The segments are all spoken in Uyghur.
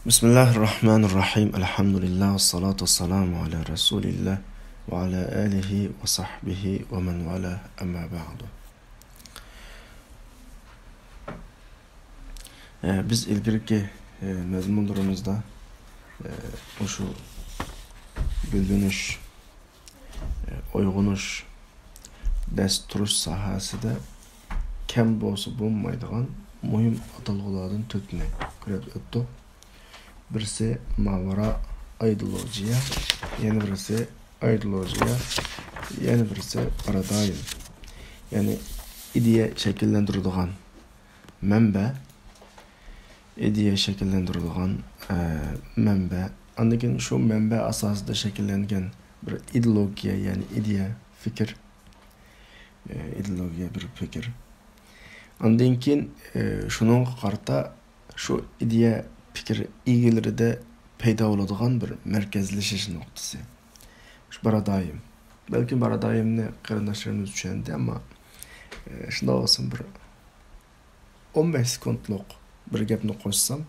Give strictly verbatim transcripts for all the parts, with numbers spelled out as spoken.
بسم الله الرحمن الرحيم. الحمد لله والصلاة والسلام على رسول الله وعلى آله وصحبه ومن والاه، أما بعد. ئە، بىز ئىلگىرىكى، ئە، مەزمۇنلىرىمىزدا، ئە، مۇشۇ گۈللىنىش، ئە، ئويغىنىش، دەس تۇرۇش ساھەسىدە كەم بولسا بولمايدىغان مۇھىم ئاتالغۇلاردىن تۆتنى كۆرۈپ ئۆتتۇق. بىرسى ماۋرا ئايدولوگىيە، يەنە بىرسى ئايدولوگىيە، يەنە بىرسى پارادايم، يەنى ئىدىيە شەكىللەندۈرىدىغان مەنبە، ئىدىيە شەكىللەندۈرىدىغان، ئە، مەنبە. ئاندىن كېيىن شۇ مەنبە ئاساسىدا شەكىللەنگەن بىر ئىدېئولوگىيە، يەنى ئىدىيە، پىكىر، ئە، ئىدېئولوگىيە بىر پىكىر. ئاندىن كېيىن، ئە، شۇنىڭغا قارىتا شۇ ئىدىيە، پىكىر ئىگىلىرىدە پەيدا بولىدىغان بىر مەركەزلىشىش نۇقتىسى. شۇ پارادايم. بەلكىم پارادايمنى قېرىنداشلىرىمىز چۈشەندى، ئەمما، ئە، شۇنداق بولسۇن، بىر ئون بەش سېكۇنتلۇق بىر گەپنى قوشسام،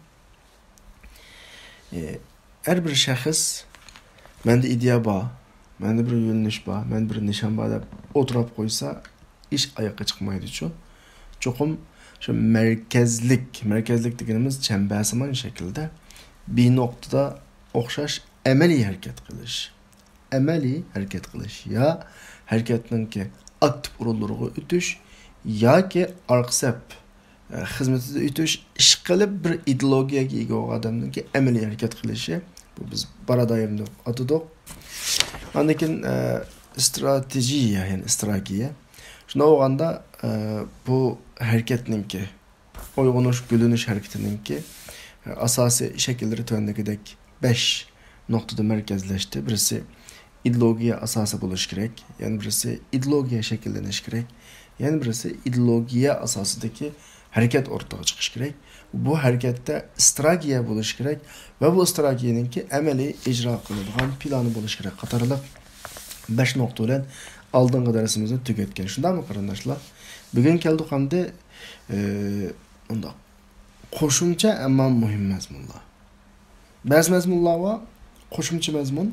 ئى، ھەر بىر شەخس، «مەندە ئىدىيە بار، مەندە بىر يۆنىلىش بار، مەندە بىر نىشان بار» دەپ ئولتۇراپ قويسا، ئىش ئاياققا چىقمايدۇچۇ. چوقۇم شۇ مەركەزلىك، مەركەزلىك دېگىنىمىز چەمبەرسىمان شەكىلدە بىر نۇقتىدا ئوخشاش ئەمەلىي ھەرىكەت قىلىش. ئەمەلىي ھەرىكەت قىلىش يا ھەرىكەتنىڭكى ئاكتىپ ئورۇنلىرىغا ئۆتۈش ياكى ئارقا سەپ، ئە، خىزمىتىدە ئۆتۈش، ئىشقىلىپ بىر ئىدېئولوگىيەگە ئىگە بولغان ئادەمنىڭكى ئەمەلىي ھەرىكەت قىلىشى، بۇ بىز پارادايم دەپ ئاتىدۇق. ئاندىن كېيىن، ئە، ئىستراتېگىيە، يەنى ئىستراتېگىيە. شۇنداق بولغاندا، ئە، بۇ ھەرىكەتنىڭكى ئويغىنىش، گۈللىنىش ھەرىكىتىنىڭكى، ئە، ئاساسىي شەكىللىرى تۆۋەندىكىدەك بەش نۇقتىدا مەركەزلەشتى. بىرسى ئىدېئولوگىيە ئاساسى بولۇشى كېرەك، يەنە بىرسى ئىدېئولوگىيە شەكىللىنىشى كېرەك، يەنە بىرسى ئىدېئولوگىيە ئاساسىدىكى ھەرىكەت ئوتتۇرىغا چىقىشى كېرەك. بۇ ھەرىكەتتە ئىستراتېگىيە بولۇشى كېرەك ۋە بۇ ئىستراتېگىيەنىڭكى ئەمەلىي ئىجرا قىلىنىدىغان پىلانى بولۇشى كېرەك قاتارلىق بەش نۇقتا بىلەن ئالدىنقى دەرسىمىزنى تۈگەتكەن. شۇنداقمۇ، قېرىنداشلار؟ بۈگۈن كەلدۇق ئەمدى، ئى، مۇنداق. قوشۇمچە، ئەمما مۇھىم مەزمۇنلار. بەزى مەزمۇنلار بار، قوشۇمچە مەزمۇن.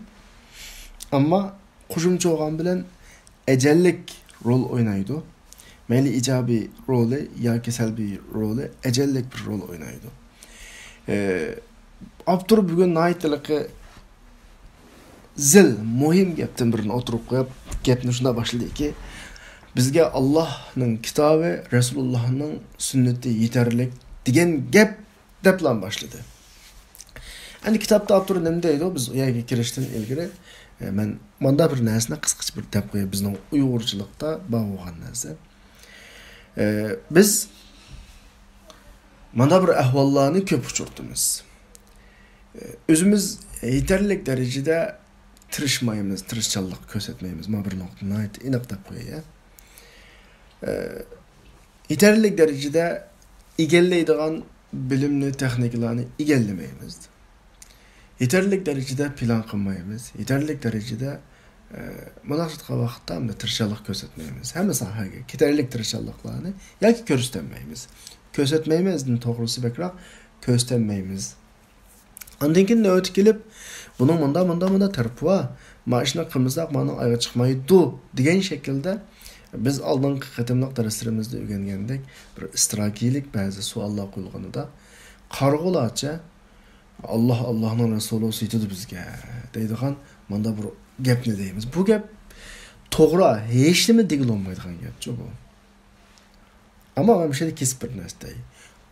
ئەمما قوشۇمچە بولغان بىلەن ئەجەللىك رول ئوينايدۇ. مەيلى ئىجابىي رولى ياكى سەلبىي رولى، ئەجەللىك بىر رول ئوينايدۇ. ئى، ئاپتور بۈگۈن ناھايىتى ھېلىقى زىل، مۇھىم گەپتىن بىرنى ئوتتۇرىغا قويۇپ، گەپنى شۇنداق باشلىدىكى، «بىزگە ئاللاھنىڭ كىتابى، رەسۇلۇللاھنىڭ سۈننىتى يېتەرلىك» دېگەن گەپ دەپلا باشلىدى. ئەمدى كىتابتا ئاپتور نېمە دەيدۇ؟ بىز ئۇ يەرگە كىرىشتىن ئىلگىرى، ئە، مەن ماندا بىر نەرسىنى قىسقىچە بىر دەپ قوياي، بىزنىڭ ئۇيغۇرچىلىقتا بار بولغان نەرسە. ئە، بىز مانا بىر ئەھۋاللارنى كۆپ ئۇچرىتىمىز. ئۆزىمىز يېتەرلىك دەرىجىدە تىرىشمايمىز، تىرىشچانلىق كۆرسەتمەيمىز. مانا بىر نۇقتا ناھايىتى ئېنىق دەپ قوياي. يېتەرلىك دەرىجىدە ئىگىلەيدىغان بىلىمنى، تېخنىكىلارنى ئىگىلىمەيمىز. يېتەرلىك دەرىجىدە پىلان قىلمايمىز. يېتەرلىك دەرىجىدە، ئە، مۇناسىۋەت قىلغان ۋاقىتتا ئەمدى تىرىشچانلىق كۆرسەتمەيمىز. ھەممە ساھەگە يېتەرلىك تىرىشچانلىقلارنى ياكى كۆرسىتەلمەيمىز. كۆرسەتمەيمىزدىن توغرىسى بەكرەك، كۆرسىتەلمەيمىز. ئاندىن كېيىن نۆۋىتى كېلىپ، بۇنىڭ مۇنداق، مۇنداق، مۇنداق تەرىپى بار. ما ئىشنى قىلمىساق، مانىڭ ئايىغى چىقمايدۇ دېگەن شەكىلدە بىز ئالدىنقى قېتىملىق دەرسلىرىمىزدە ئۆگەنگەندەك بىر ئىستراتېگىيەلىك بەزى سوئاللار قويۇلغىنىدا، قارىغۇلارچە «ئاللاھ، ئاللاھنىڭ رەسۇلى سېيىتىدۇ بىزگە» دەيدىغان ماندا بىر گەپنى دەيمىز. بۇ گەپ توغرا، ھېچنېمە دېگىلى بولمايدىغان گەپچۇ بۇ. ئەمما مەن مۇشۇ يەردە كېسىپ بىر نەرسە دەي.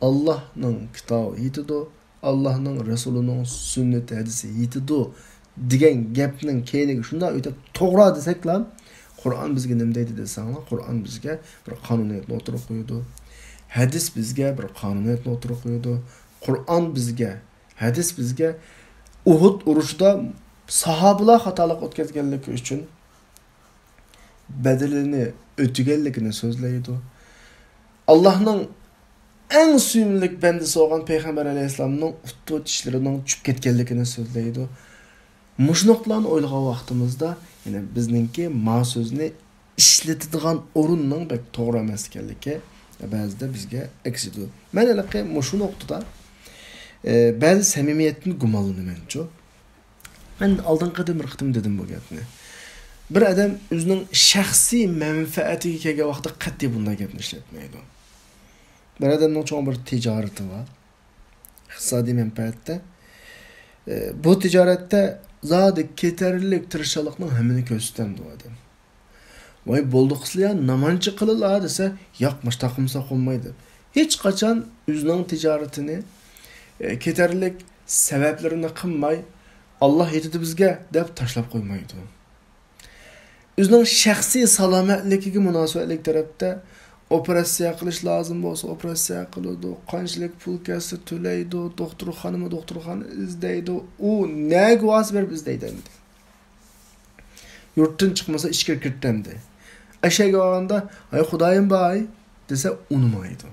«ئاللاھنىڭ كىتابى يېتىدۇ، ئاللاھنىڭ رەسۇلىنىڭ سۈننىتى، ھەدىسى يېتىدۇ» دېگەن گەپنىڭ كەينىگە شۇنداق ئۆتۈپ توغرا دېسەكلا، قۇرئان بىزگە نېمە دەيدۇ دېسەڭلار، قۇرئان بىزگە بىر قانۇنىيەتنى ئوتتۇرىغا قويىدۇ. ھەدىس بىزگە بىر قانۇنىيەتنى ئوتتۇرىغا قويىدۇ. قۇرئان بىزگە، ھەدىس بىزگە ئۇھۇد ئۇرۇشىدا ساھابىلار خاتالىق ئۆتكەزگەنلىكى ئۈچۈن بەدىلىنى ئۆتىگەنلىكىنى سۆزلەيدۇ. ئاللاھنىڭ ئەڭ سۆيۈملۈك بەندىسى بولغان پەيغەمبەر ئەلەيھىسسالامنىڭ ئۇتۇ چىشلىرىنىڭ چۈشۈپ كەتكەنلىكىنى سۆزلەيدۇ. مۇشۇ نۇقتىلارنى ئويلىغان ۋاقتىمىزدا، يەنى بىزنىڭكى ما سۆزنى ئىشلىتىدىغان ئورۇننىڭ بەك توغرا ئەمەس ئىكەنلىكى بەزىدە بىزگە ئەكسىدۇ. مەن ھېلىقى مۇشۇ نۇقتىدا، ئە، بەزى سەمىمىيەتتىن گۇمانلىنىمەنچۇ. مەن ئالدىنقى قېتىم بىر قېتىم دېدىم بۇ گەپنى. بىر ئادەم ئۆزىنىڭ شەخسىي مەنپەئەتىگە كەلگەن ۋاقىتتا قەتئىي بۇنداق گەپنى ئىشلەتمەيدۇ. بىر ئادەمنىڭ چوڭ بىر تىجارىتى بار. ئىقتىسادىي مەنپەئەتتە. ئە، بۇ تىجارەتتە زادى كېتەرلىك تىرىشچانلىقنىڭ ھەممىنى كۆرسىتەمدۇ ئادەم. ۋاي، بولدى قىلسىلا، نامانچە قىلىلا دېسە، ياق، مۇشۇنداق قىلمىساق بولمايدۇ. ھېچقاچان ئۆزىنىڭ تىجارىتىنى، ئە، كېتەرلىك سەۋەبلىرىنى قىلماي، «ئاللا يېتىدۇ بىزگە» دەپ تاشلاپ قويمايدۇ. ئۆزىنىڭ شەخسىي سالامەتلىكىگە مۇناسىۋەتلىك تەرەپتە ئوپېراتسىيە قىلىش لازىم بولسا ئوپېراتسىيە قىلىدۇ، قانچىلىك پۇل كەتسە تۆلەيدۇ، دوختۇرخانىمۇ دوختۇرخانا ئىزدەيدۇ. ئۇ نەگە بارسا بېرىپ ئىزدەيدۇ ئەمدى. يۇرتتىن چىقمىسا ئىچكىرى كىرىپتۇ ئەمدى. ئەشەگە بارغاندا، «ھاي خۇدايىم باي» دېسە ئۇنىمايدۇ.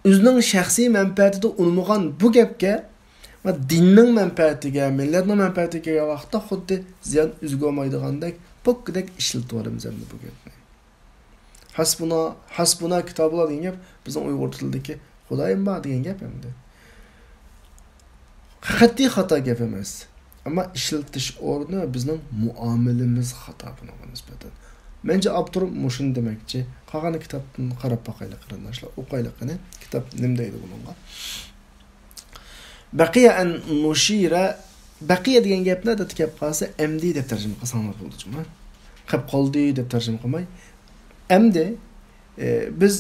ئۆزىنىڭ شەخسىي مەنپەئەتىدە ئۇنىمىغان بۇ گەپكە، دىننىڭ مەنپەئەتىگە، مىللەتنىڭ مەنپەئەتىگە كەلگەن ۋاقىتتا خۇددى زىيان ئۆزىگە بولمايدىغاندەك، پوككىدەك ئىشلىتىۋالىمىز ئەمدى بۇ گەپنى. ھەسبۇنا، ھەسبۇنا كىتابۇللا دېگەن گەپ بىزنىڭ ئۇيغۇر تىلىدىكى خۇدايىم بار دېگەن گەپ ئەمدى. قەتئىي خاتا گەپ ئەمەس. ئەمما ئىشلىتىش ئورنى ۋە بىزنىڭ مۇئامىلىمىز خاتا بۇنىڭغا نىسبەتەن. مەنچە ئاپتور مۇشۇنى دېمەكچى. قالغان كىتابتىن قاراپ باقايلى قېرىنداشلار. ئوقۇيلى قېنى. كىتاب نېمە دەيدۇ بۇنىڭغا؟ بەقىيە ئەن نۇشىرە، بەقىيە دېگەن گەپنى ئادەتتە كەپ قالسا ئەمدى دەپ تەرجىمە قىلساڭلار بولىدۇ جۇمۇ. قېپ قالدى دەپ تەرجىمە قىلماي. ئەمدى، ئى، بىز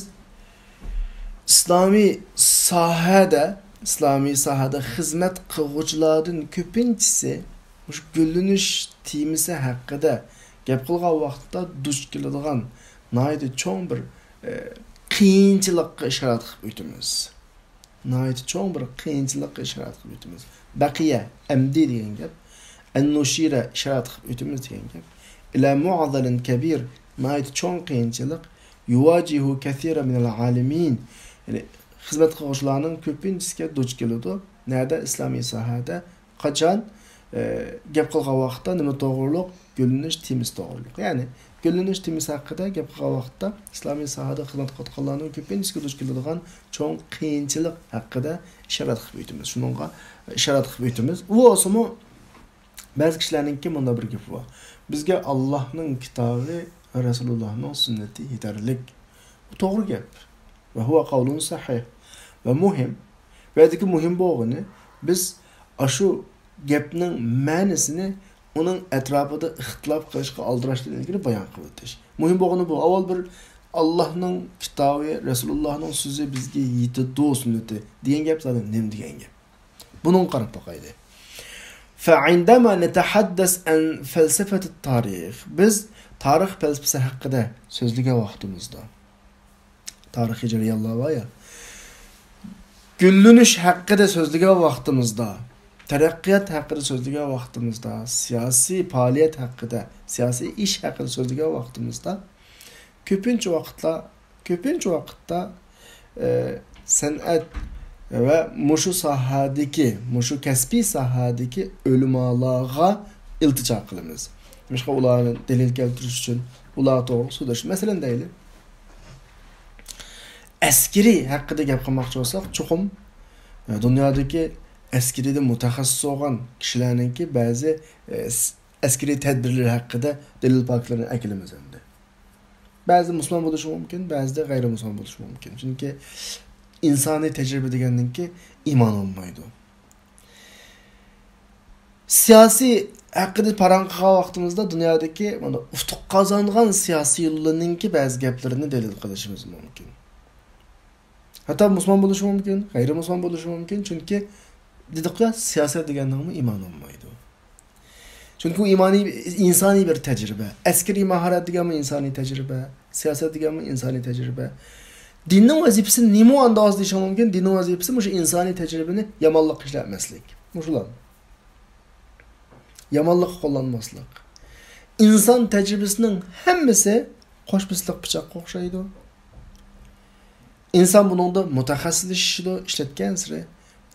ئىسلامىي ساھەدە، ئىسلامىي ساھەدە خىزمەت قىلغۇچىلاردىن كۆپىنچىسى مۇشۇ گۈللىنىش تېمىسى ھەققىدە گەپ قىلغان ۋاقىتتا دۇچ كېلىدىغان ناھايىتى چوڭ بىر، ئى، قىيىنچىلىققا ئىشارە قىلىپ ئۆتىمىز. ناھايىتى چوڭ بىر قىيىنچىلىققا ئىشارە قىلىپ ئۆتىمىز. بەقىيە، ئەمدى دېگەن گەپ، ئەن نۇشىرە ئىشارە قىلىپ ئۆتىمىز دېگەن گەپ. ئىلە مۇئەززەلىن كەبىر، ناھايىتى چوڭ قىيىنچىلىق. يۇۋاجىھۇ كەسىرە مىنەل ئالىمىن. يەنى خىزمەت قىلغۇچىلارنىڭ كۆپىنچىسىگە دۇچ كېلىدۇ. نەدە؟ ئىسلامىي ساھەدە. قاچان، ئە، گەپ قىلغان ۋاقىتتا نېمە توغرۇلۇق؟ گۈللىنىش تېمىسى توغرۇلۇق. يەنى گۈللىنىش تېمىسى ھەققىدە گەپ قىلغان ۋاقىتتا ئىسلامىي ساھەدە خىزمەت قىلىۋاتقانلارنىڭ كۆپىنچىسىگە دۇچ كېلىدىغان چوڭ قىيىنچىلىق ھەققىدە ئىشارەت قىلىپ ئۆتىمىز. شۇنىڭغا ئىشارەت قىلىپ ئۆتىمىز. ئۇ بولسىمۇ بەزى كىشىلەرنىڭكى مۇنداق بىر گېپى بار. بىزگە ئاللاھنىڭ كىتابى ۋە رەسۇلۇللاھنىڭ سۈننىتى يېتەرلىك. بۇ توغرا گەپ. ۋە ھۇۋە قەۋلۇن سەھىھ. ۋە مۇھىم. بۇ يەردىكى مۇھىم بولغىنى، بىز ئاشۇ گەپنىڭ مەنىسىنى ئۇنىڭ ئەتراپىدا ئىختىلاپ قىلىشقا ئالدىراشتىن ئىلگىرى بايان قىلىۋېتىش. مۇھىم بولغىنى بۇ. ئاۋۋال بىر ئاللاھنىڭ كىتابى، رەسۇلۇللاھنىڭ سۆزى بىزگە يېتىدۇ، سۈننىتى دېگەن گەپ زادى نېمە دېگەن گەپ؟ بۇنىڭغا قاراپ باقايلى. فعندما نتحدث عن فلسفة التاريخ، بىز تارىخ پەلسەپىسى ھەققىدە سۆزلىگەن ۋاقتىمىزدا، تارىخىي جەريانلار بار يا، گۈللىنىش ھەققىدە سۆزلىگەن ۋاقتىمىزدا، تەرەققىيات ھەققىدە سۆزلىگەن ۋاقتىمىزدا، سىياسىي پائالىيەت ھەققىدە، سىياسىي ئىش ھەققىدە سۆزلىگەن ۋاقتىمىزدا، كۆپىنچە ۋاقىتلار، كۆپىنچە ۋاقىتتا، ئە، سەنئەت ۋە مۇشۇ ساھەدىكى، مۇشۇ كەسپىي ساھەدىكى ئۆلىمالارغا ئىلتىجا قىلىمىز. نېمىشقا؟ ئۇلارنى دەلىل كەلتۈرۈش ئۈچۈن، ئۇلار توغرىلىق سۆزلەش. مەسىلەن دەيلى، ئەسكىرى ھەققىدە گەپ قىلماقچى بولساق، چوقۇم، ئە، دۇنيادىكى ئەسكىرىدە مۇتەخەسسىس بولغان كىشىلەرنىڭكى بەزى، ئە، س-، ئەسكىرىي تەدبىرلىرى ھەققىدە دەلىل پاكىتلىرىنى ئەكېلىمىز ئەمدى. بەزىدە مۇسۇلمان بولۇشى مۇمكىن، بەزىدە غەيرىي مۇسۇلمان بولۇشى مۇمكىن. چۈنكى ئىنسانىي تەجرىبە دېگەندىن كېيىن ئىمان بولمايدۇ. سىياسىي ھەققىدە پاراڭ قىلغان ۋاقتىمىزدا دۇنيادىكى مانا ئۇتۇق قازانغان سىياسىيونلارنىڭكى بەزى گەپلىرىنى دەلىل قىلىشىمىز مۇمكىن. ھەتتا مۇسۇلمان بولۇشى مۇمكىن، غەيرىي مۇسۇلمان بولۇشى مۇمكىن، چۈنكى دېدۇقلا، سىياسەت دېگەننىڭمۇ ئىمانى بولمايدۇ. چۈنكى ئۇ ئىمانىي، ئىنسانىي بىر تەجرىبە. ئەسكىرىي ماھارەت دېگەنمۇ ئىنسانىي تەجرىبە، سىياسەت دېگەنمۇ ئىنسانىي تەجرىبە. دىننىڭ ۋەزىپىسى نېمە ئاندا ھازىر دېيىشىڭ مۇمكىن؟ دىننىڭ ۋەزىپىسى مۇشۇ ئىنسانىي تەجرىبىنى يامانلىققا ئىشلەتمەسلىك. مۇشۇلار. يامانلىققا قوللانماسلىق. ئىنسان تەجرىبىسىنىڭ ھەممىسى قوش بىسلىق پىچاققا ئوخشايدۇ. ئىنسان بۇنىڭدا مۇتەخەسسىسلىشىدۇ، ئىشلەتكەنسېرى.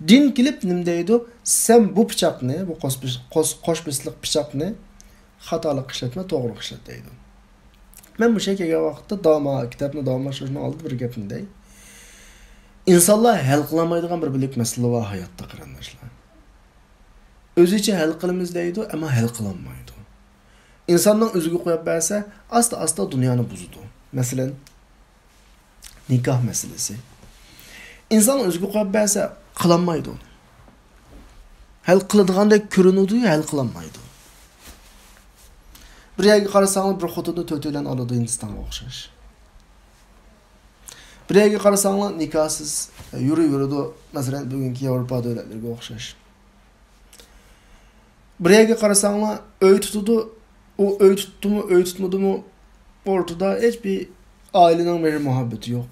دىن كېلىپ نېمە دەيدۇ؟ سەن بۇ پىچاقنى، بۇ قوش بىس-، قوش-، قوش بىسلىق پىچاقنى خاتالىق ئىشلەتمە، توغرىلىق ئىشلەت دەيدۇ. مەن مۇشۇ يەرگە كەلگەن ۋاقىتتا داما-، كىتابنى داۋاملاشتۇرۇشنىڭ ئالدىدا بىر گەپنى دەي. ئىنسانلار ھەل قىلالمايدىغان بىر بۆلەك مەسىلە بار ھاياتتا، قېرىنداشلار. ئۆزىچە ھەل قىلىمىز دەيدۇ، ئەمما ھەل قىلالمايدۇ. ئىنساننىڭ ئۆزىگە قويۇپ بەرسە، ئاستا-ئاستا دۇنيانى بۇزىدۇ. مەسىلەن، نىكاھ مەسىلىسى. ئىنسان ئۆزىگە قويۇپ بەرسە، قىلالمايدۇ. ھەل قىلىدىغاندەك كۆرۈنىدۇ، ھەل قىلالمايدۇ. بىر يەرگە قارىساڭلار، بىر خوتۇننى تۆتەيلەن ئالىدۇ، ھىندىستانغا ئوخشاش. بىر يەرگە قارىساڭلار، نىكاھسىز يۈرۈۋېرىدۇ، مەسىلەن، بۈگۈنكى ياۋروپا دۆلەتلىرىگە ئوخشاش. بىر يەرگە قارىساڭلار، ئۆي تۇتىدۇ، ئۇ ئۆي تۇتتىمۇ، ئۆي تۇتمىدىمۇ، ئورتىدا ھېچ بىر ئائىلىنىڭ مېھرى-مۇھەببىتى يوق.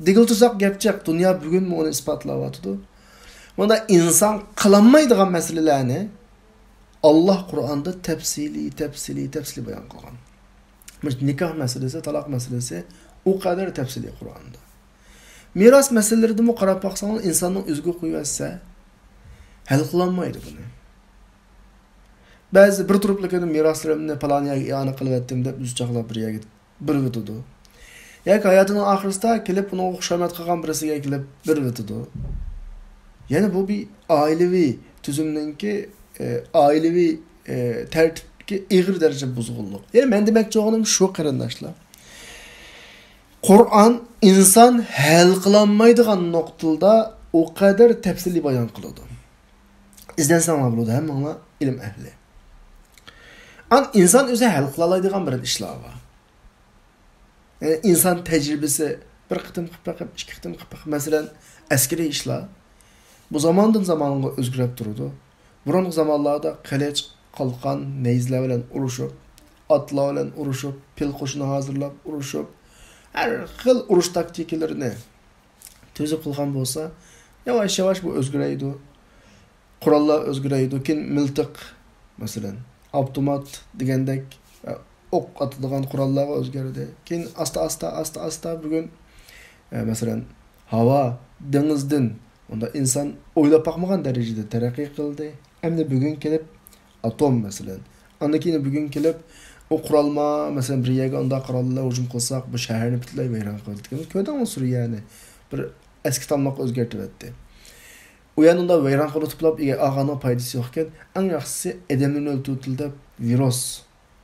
دېگىلى تۇرساق گەپ جىق، دۇنيا بۈگۈنمۇ ئۇنى ئىسپاتلاۋاتىدۇ. مۇندا ئىنسان قىلالمايدىغان مەسىلىلەرنى ئاللاھ قۇرئاندا تەپسىلىي، تەپسىلىي، تەپسىلىي بايان قىلغان. مۇشۇ نىكاھ مەسىلىسى، تالاق مەسىلىسى ئۇ قەدەر تەپسىلىي قۇرئاندا. مىراس مەسىلىلىرىدىمۇ قاراپ باقساڭلار، ئىنساننىڭ ئۆزىگە قويۇۋەتسە، ھەل قىلالمايدۇ بۇنى. بەزى بىر تۇرۇپلۇقىنى، مىراسلىرىمنى پالان يەرگە ئىئانە قىلىۋەتتىم دەپ ئۆزى چاقلاپ بىر يەرگە بېرىۋېتىدۇ. ياكى ھاياتىنىڭ ئاخىرىسىدا كېلىپ ئۇنىڭغا خۇشامەت قىلغان بىرسىگە كېلىپ بېرىۋېتىدۇ. يەنى بۇ بىر ئائىلىۋى تۈزۈمنىڭكى، ئە، ئائىلىۋى، ئە، تەرتىپتىكى ئېغىر دەرىجە بۇزغۇنلۇق. يەنى مەن دېمەكچى بولغىنىم شۇ، قېرىنداشلار. قۇرئان ئىنسان ھەل قىلالمايدىغان نۇقتىلاردا ئۇ قەدەر تەپسىلىي بايان قىلىدۇ. ئىزدەنسەڭلار بولىدۇ، ھەممىڭلار ئىلىم ئەھلى. ئان ئىنسان ئۆزى ھەل قىلالايدىغان بىر ئىشلار بار. يەنى ئىنسان تەجرىبىسى بىر قېتىم قىلىپ بېقىپ، ئىككى قېتىم قىلىپ بېقىپ، مەسىلەن، ئەسكىرىي ئىشلار. بۇ زاماندىن زامانغا ئۆزگىرىپ تۇرىدۇ. بۇرۇنقى زامانلاردا قىلىچ، قالقان، نەيزىلەر بىلەن ئۇرۇشۇپ، ئاتلار بىلەن ئۇرۇشۇپ، پىل قوشۇنى ھازىرلاپ ئۇرۇشۇپ، ھەر خىل ئۇرۇش تاكتىكىلىرىنى تۈزۈپ قىلغان بولسا، ياۋاش-ياۋاش بۇ ئۆزگىرەيدۇ. قوراللار ئۆزگىرەيدۇ. كېيىن مىلتىق، مەسىلەن، ئاپتومات دېگەندەك، ئە، ئوق ئاتىدىغان قوراللارغا ئۆزگەردى. كېيىن ئاستا-ئاستا، ئاستا-ئاستا بۈگۈن، ئە، مەسىلەن، ھاۋا، دېڭىزدىن، ئۇندا ئىنسان ئويلاپ باقمىغان دەرىجىدە تەرەققىي قىلدى. ئەمدى بۈگۈن كېلىپ، ئاتوم، مەسىلەن. ئاندىن كېيىن بۈگۈن كېلىپ، ئۇ قورالما، مەسىلەن، بىر يەرگە ئۇنداق قورال بىلەن ھۇجۇم قىلساق، بۇ شەھەرنى پۈتۈنلەي ۋەيران قىلىدىكەن. كۆردۈڭمۇ سۈرىيەنى؟ بىر ئەسكى تاملىققا ئۆزگەرتىۋەتتى. ئۇ يەرنى ئۇنداق ۋەيران قىلىپ تۇتۇپ ئالغاننىڭ پايدىسى يوقكەن. ئەڭ ياخشىسى، ئادەملەرنى ئۆلتۈرۈۋېتىلدى دەپ ۋىرۇس.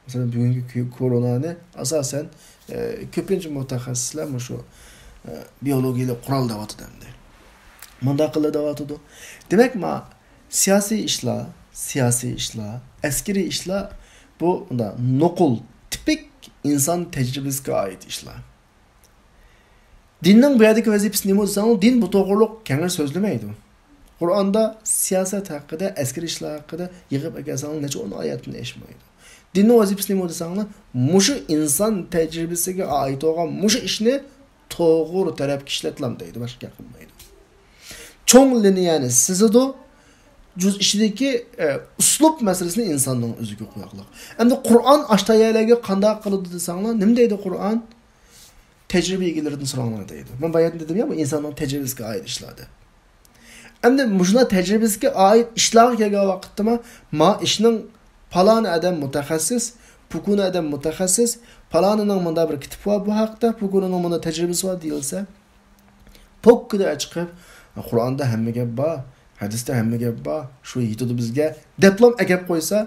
مەسىلەن، بۈگۈنكى كو-، كورونانى ئاساسەن، ئە، كۆپىنچە مۇتەخەسسىسلەر مۇشۇ، ئە، بىيولوگىيەلىك قورال دەۋاتىدۇ ئەمدى. مۇنداق قىلدى دەۋاتىدۇ. دېمەك، ما سىياسىي ئىشلار، سىياسىي ئىشلار، ئەسكىرىي ئىشلار، بۇ مۇنداق نوقۇل، تىپىك ئىنسان تەجرىبىسىگە ئائىت ئىشلار. دىننىڭ بۇ يەردىكى ۋەزىپىسى نېمە دېسەڭلار، دىن بۇ توغرۇلۇق كەڭرى سۆزلىمەيدۇ. قۇرئاندا سىياسەت ھەققىدە، ئەسكىرىي ئىشلار ھەققىدە يىغىپ ئەكەلسەڭلار، نەچچە ئون ئايەتتىن ئېشمايدۇ. دىننىڭ ۋەزىپىسى نېمە دېسەڭلار، مۇشۇ ئىنسان تەجرىبىسىگە ئائىت بولغان مۇشۇ ئىشنى توغرا تەرەپكە ئىشلەتلام دەيدۇ، باشقا گەپ قىلمايدۇ. چوڭ لىنىيەنى سىزىدۇ، جۈز ئىچىدىكى، ئە، ئۇسلۇب مەسىلىسىنى ئىنساننىڭ ئۆزىگە قوياقلىق. ئەمدى قۇرئان ئاشتا يەرلەرگە قانداق قىلىدۇ دېسەڭلار، نېمە دەيدۇ قۇرئان؟ تەجرىبە ئىگىلىرىدىن سوراڭلار دەيدۇ. مەن باياتىن دېدىم يا، بۇ ئىنساننىڭ تەجرىبىسىگە ئائىت ئىشلار دەپ. ئەمدى مۇشۇنداق تەجرىبىسىگە ئائىت ئىشلارغا كەلگەن ۋاقىتتىما، ما ئىشنىڭ پالانى ئادەم مۇتەخەسسىس، پۇكۇنى ئادەم مۇتەخەسسىس، پالانىنىڭ مۇنداق بىر كىتابى بار بۇ ھەقتە، پۇكۇنىنىڭ مۇنداق تەجرىبىسى بار دېيىلسە، پوككىدە چىقىپ، قۇرئاندا ھەممە گەپ بار، ھەدىستە ھەممە گەپ بار، شۇ يېتىدۇ بىزگە، دەپلام ئەكەپ قويسا،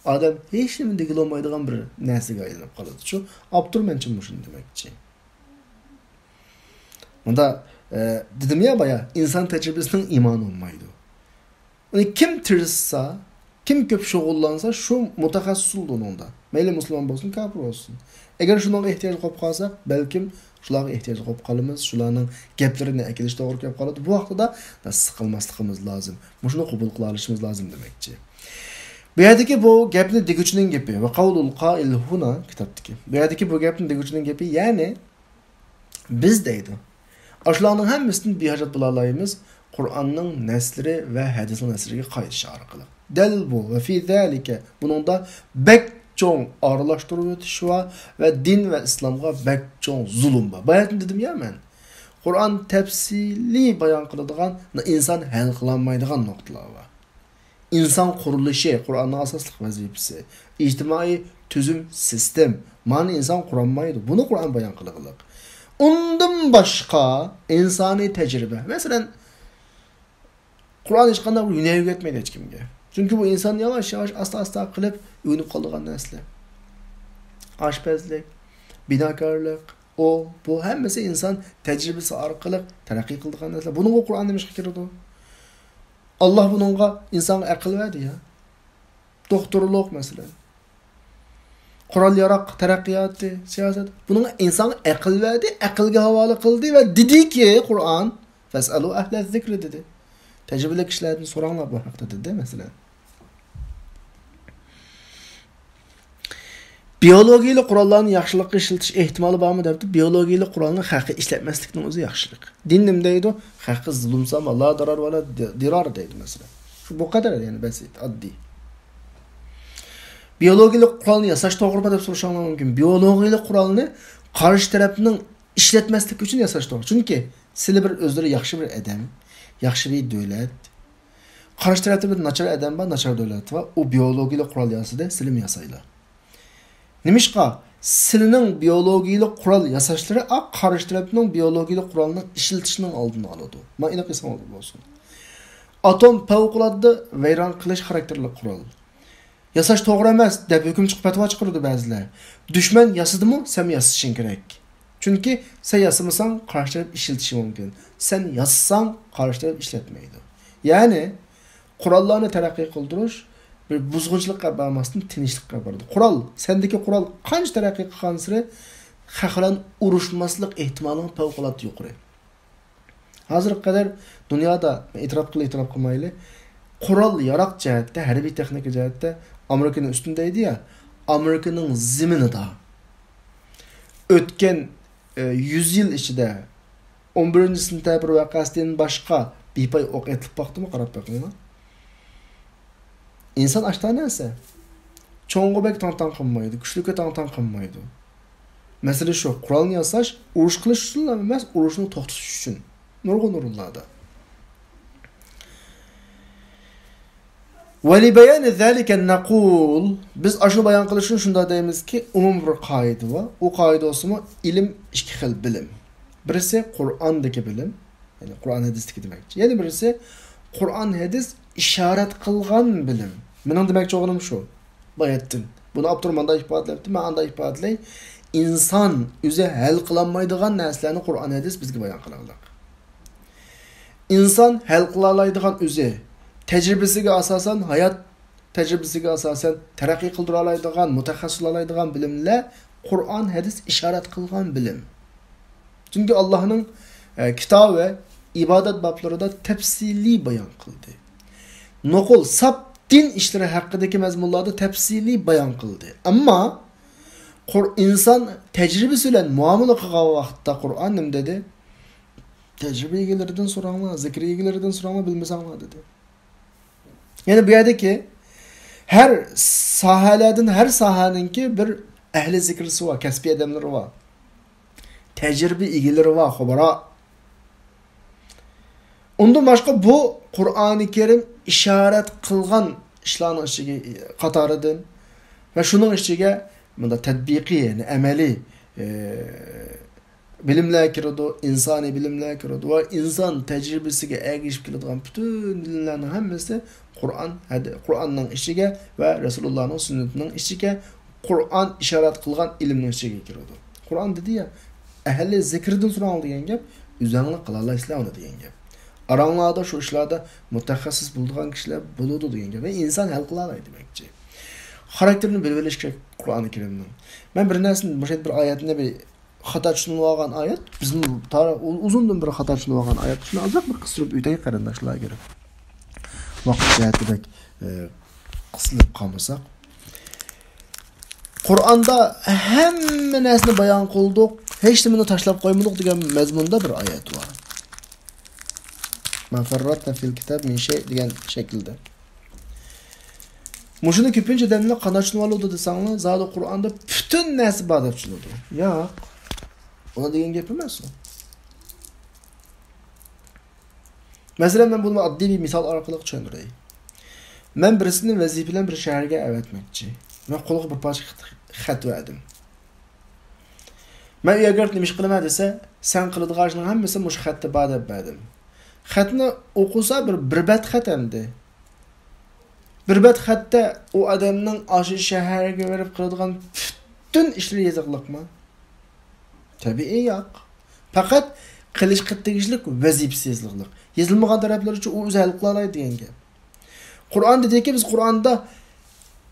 ئادەم ھېچنېمە دېگىلى بولمايدىغان بىر نەرسىگە ئايلىنىپ قالىدۇ. شۇ ئاپتور مەنچە مۇشۇنى دېمەكچى. مۇندا، ئە، دېدىم يا بايا، ئىنسان تەجرىبىسىنىڭ ئىمانى بولمايدۇ. ئۇنى كىم تىرىشسا، كىم كۆپ شۇغۇللانسا، شۇ مۇتەخەسسىس بولىدۇ ئۇنىڭدا. مەيلى مۇسۇلمان بولسۇن، كاپىر بولسۇن. ئەگەر شۇنىڭغا ئېھتىياج قوپۇپ قالساق، بەلكىم شۇلارغا ئېھتىياج قوپۇپ قالىمىز، شۇلارنىڭ گەپلىرىنى ئەكېلىش توغرا كېلىپ قالىدۇ. بۇ ۋاقتىدا سىقىلماسلىقىمىز لازىم. مۇشۇنى قوبۇل قىلالىشىمىز لازىم دېمەكچى. بۇ يەردىكى بۇ گەپنى دېگۈچىنىڭ گېپى، ۋە قەۋلۇل قائىل ھۇنا كىتابتىكى. بۇ يەردىكى بۇ گەپنى دېگۈچىنىڭ گېپى، يەنى بىز دەيدۇ. ئاشۇلارنىڭ ھەممىسىدىن بىھاجەت بولالايمىز، قۇرئاننىڭ نەسلىرى ۋە ھەدىسنىڭ نەسلىرىگە قايتىش ئارقىلىق. دەل بۇ، ۋە فى زالىكە، بۇنىڭدا بەك چوڭ ئارىلاشتۇرۇۋېتىش بار ۋە دىن ۋە ئىسلامغا بەك چوڭ زۇلۇم بار. باياتىن دېدىم يا مەن. قۇرئان تەپسىلىي بايان قىلىدىغان، ئىنسان ھەل قىلالمايدىغان نۇقتىلار بار. ئىنسان قۇرۇلۇشى، قۇرئاننىڭ ئاساسلىق ۋەزىپىسى، ئىجتىمائىي تۈزۈم، سىستېم، مانى ئىنسان قۇرالمايدۇ. بۇنى قۇرئان بايان قىلغىلىق. ئۇندىن باشقا ئىنسانىي تەجرىبە. مەسىلەن، قۇرئان ھېچقانداق بىر ھۈنەر ئۆگەتمەيدۇ ھېچكىمگە. چۈنكى بۇ ئىنسان ياۋاش-ياۋاش، ئاستا-ئاستا قىلىپ ئۆگىنىپ قالىدىغان نەرسىلەر. ئاشپەزلىك، بىناكارلىق، ئۇ، بۇ ھەممىسى ئىنسان تەجرىبىسى ئارقىلىق تەرەققىي قىلىدىغان نەرسىلەر. بۇنىڭغا قۇرئان نېمىشقا كىرىدۇ؟ ئاللا بۇنىڭغا، ئىنسانغا ئەقىل بەردى يا. دوختۇرلۇق مەسىلەن. قورال-ياراق تەرەققىياتى، سىياسەت. بۇنىڭغا ئىنسانغا ئەقىل بەردى، ئەقىلگە ھاۋالە قىلدى ۋە دېدىكى، قۇرئان، «فاسألوا أهل الذكر» دېدى. تەجرىبىلىك كىشىلەردىن سوراڭلار بۇ ھەقتە دېدى، مەسىلەن. بىئولوگىيىلىك قوراللارنى ياخشىلىققا ئىشلىتىش ئېھتىمالى بارمۇ دەپتۇ. بىئولوگىيىلىك قورالنى خەققە ئىشلەتمەسلىكنىڭ ئۆزى ياخشىلىق. دىن نېمە دەيدۇ؟ خەققە زۇلۇم سالما، لا دارار ۋە لا دىرار دەيدۇ، مەسىلەن. شۇ بۇ قەدەر، يەنى بەسىت، ئاددىي. بىئولوگىيىلىك قورالنى ياساش توغرىمۇ دەپ سورىشىڭلار مۇمكىن. بىئولوگىيىلىك قورالنى قارشى تەرەپنىڭ ئىشلەتمەسلىكى ئۈچۈن ياساش توغرا. چۈنكى سىلى بىر ئۆزلىرى ياخشى بىر ئادەم، ياخشى بىر دۆلەت، قارشى تەرەپتە بىر ناچار ئادەم بار، ناچار دۆلەت بار. ئۇ بىئولوگىيىلىك قورال ياسىدى، سىلىمۇ ياسايلا. نېمىشقا؟ سىلىنىڭ بىئولوگىيىلىك قورال ياساشلىرى ئا قارشى تەرەپنىڭ بىئولوگىيىلىك قورالنىڭ ئىشلىتىشىنىڭ ئالدىنى ئالىدۇ. مانا ئېنىق ئېسىڭىزدە بولسۇن. ئاتوم پەۋقۇلئاددە ۋەيران قىلىش خاراكتېرلىك قورال. ياساش توغرا ئەمەس دەپ ھۆكۈم چىقىپ پەتىۋا چىقىرىدۇ بەزىلەر. دۈشمەن ياسىدىمۇ، سەنمۇ ياسىشىڭ كېرەك. چۈنكى سەن ياسىمىساڭ، قارشى تەرەپ ئىشلىتىشى مۇمكىن. سەن ياسىساڭ، قارشى تەرەپ ئىشلەتمەيدۇ. يەنى، قوراللارنى تەرەققىي قىلدۇرۇش بىر بۇزغۇنچىلىققا ئەپ بارماستىن، تىنچلىققا ئەپ بارىدۇ. قورال، سەندىكى قورال قانچە تەرەققىي قىلغانسېرى، خەق بىلەن ئۇرۇشماسلىق ئېھتىمالىڭ پەۋقۇلئاددە يۇقىرى. ھازىرغا قەدەر دۇنيادا، ئېتىراپ قىل، ئېتىراپ قىلمايلى، قورال ياراق جەھەتتە، ھەربىي تېخنىكا جەھەتتە ئامېرىكىنىڭ ئۈستۈن دەيدۇ يا، ئامېرىكىنىڭ زېمىنىدا ئۆتكەن، ئە، يۈز يىل ئىچىدە ئون بىرىنچى سېنتەبىر ۋەقەسىدىن باشقا بىپاي ئوق ئېتىلىپ باقتىمۇ؟ قاراپ بېقىڭلار. ئىنسان ئاشتا نەرسە. چوڭغا بەك تاڭ-تاڭ قىلمايدۇ، كۈچلۈككە تاڭ-تاڭ قىلمايدۇ. مەسىلە شۇ، قورالنى ياساش ئۇرۇش قىلىش ئۈچۈنلا ئەمەس، ئۇرۇشنى توختىتىش ئۈچۈن. نۇرغۇن ئورۇنلاردا. ولبيان ذلك نقول، بىز ئاشۇنى بايان قىلىش ئۈچۈن شۇنداق دەيمىزكى، ئومۇمىي بىر قائىدە بار. ئۇ قائىدە بولسىمۇ، ئىلىم ئىككى خىل بىلىم. بىرسى قۇرئاندىكى بىلىم، يەنى قۇرئان ھەدىستىكى دېمەكچى. يەنە بىرسى قۇرئان ھەدىس ئىشارەت قىلغان بىلىم. مېنىڭ دېمەكچى بولغىنىم شۇ. باياتتىن. بۇنى ئاپتور مانداق ئىپادىلەپتۇ، مەن ئانداق ئىپادىلەي. ئىنسان ئۆزى ھەل قىلالمايدىغان نەرسىلەرنى قۇرئان ھەدىس بىزگە بايان قىلغانلىق. ئىنسان ھەل قىلالايدىغان ئۆزى، تەجرىبىسىگە ئاساسەن، ھايات تەجرىبىسىگە ئاساسەن تەرەققىي قىلدۇرالايدىغان، مۇتەخەسسىس بولالايدىغان بىلىملەر قۇرئان، ھەدىس ئىشارەت قىلغان بىلىم. چۈنكى ئاللانىڭ، ئە، كىتابى ئىبادەت بابلىرىدا تەپسىلىي بايان قىلدى. نوقۇل، ساپ دىن ئىشلىرى ھەققىدىكى مەزمۇنلاردا تەپسىلىي بايان قىلدى. ئەمما قۇر-، ئىنسان تەجرىبىسى بىلەن مۇئامىلە قىلغان ۋاقىتتا قۇرئان نېمە دېدى؟ تەجرىبە ئىگىلىرىدىن سوراڭلار، زىكىر ئىگىلىرىدىن سوراڭلار، بىلمىسەڭلار دېدى. يەنى بۇ يەردىكى ھەر ساھەلەردىن، ھەر ساھەنىڭكى بىر ئەھلى زىكرىسى بار، كەسپىي ئادەملىرى بار. تەجرىبە ئىگىلىرى بار، خۇبرا. ئۇندىن باشقا بۇ قۇرئانى كەرىم ئىشارەت قىلغان ئىشلارنىڭ ئىچىگە، قاتارىدىن ۋە شۇنىڭ ئىچىگە مۇنداق تەتبىقىي، يەنى ئەمەلىي، ئى، بىلىملەر كىرىدۇ، ئىنسانىي بىلىملەر كىرىدۇ ۋە ئىنسان تەجرىبىسىگە ئەگىشىپ كېلىدىغان پۈتۈن بىلىملەرنىڭ ھەممىسى قۇرئان، ھەدى-، قۇرئاننىڭ ئىچىگە ۋە رەسۇلۇللانىڭ سۈننىتىنىڭ ئىچىگە، قۇرئان ئىشارەت قىلغان ئىلىمنىڭ ئىچىگە كىرىدۇ. قۇرئان دېدى يا، ئەھلى زىكىردىن سوراڭلار دېگەن گەپ، ئۆزەڭلار قىلالايسىلەر ئۇنى دېگەن گەپ. ئاراڭلاردا شۇ ئىشلاردا مۇتەخەسسىس بولىدىغان كىشىلەر بولىدۇ دېگەن گەپ. ۋە ئىنسان ھەل قىلالايدۇ دېمەكچى. خاراكتېرىنى بىلىۋېلىش كېرەك قۇرئانى كەرىمنىڭ. مەن بىر نەرسىنى، مۇشۇ بىر ئايەتنى بىر خاتا چۈشىنىۋالغان ئايەت، بىزمۇ تارىخ ئۇ-، ئۇزۇندىن بېرى خاتا چۈشىنىۋالغان ئايەت. شۇنى ئازراق بىر قىستۇرۇپ ئۆتەي قېرىنداشلار كۆرۈپ. ۋاقىت جەھەتتە بەك، ئى، قىسىلىپ قالمىساق. قۇرئاندا ھەممە نەرسىنى بايان قىلدۇق، ھېچ نېمىنى تاشلاپ قويمىدۇق دېگەن مەزمۇندا بىر ئايەت بار. ما فرطنا في الكتاب من شيء دېگەن شەكىلدە. مۇشۇنى كۆپىنچە ئادەملەر قانداق چۈشىنىۋالىدۇ دېسەڭلار، زادى قۇرئاندا پۈتۈن نەرسە بار دەپ چۈشىنىدۇ. ياق. ئۇنداق دېگەن گەپ ئەمەس ئۇ. مەسىلەن، مەن بۇنى ئاددىي بىر مىسال ئارقىلىق چۈشەندۈرەي. مەن بىرسىنى ۋەزىپە بىلەن بىر شەھەرگە ئەۋەتمەكچى. مەن قولىغا بىر پارچە خەت، خەت بەردىم. مەن ئۆيگە كىرىپ نېمە ئىش قىلىمەن دېسە، سەن قىلىدىغان ئىشنىڭ ھەممىسى مۇشۇ خەتتە بار دەپ بەردىم. خەتنى ئوقۇسا بىر، بىر بەت خەت ئەمدى. بىر بەت خەتتە ئۇ ئادەمنىڭ ئاشۇ شەھەرگە بېرىپ قىلىدىغان پۈتۈن ئىشلىرى يېزىقلىقمۇ؟ تەبىئىي ياق. پەقەت قىلىشقا تېگىشلىك ۋەزىپىسى يېزىقلىق. يېزىلمىغان تەرەپلىرىچۇ ئۇ ئۆزى ھەل قىلالايدۇ دېگەن گەپ. قۇرئان دېدىكى، بىز قۇرئاندا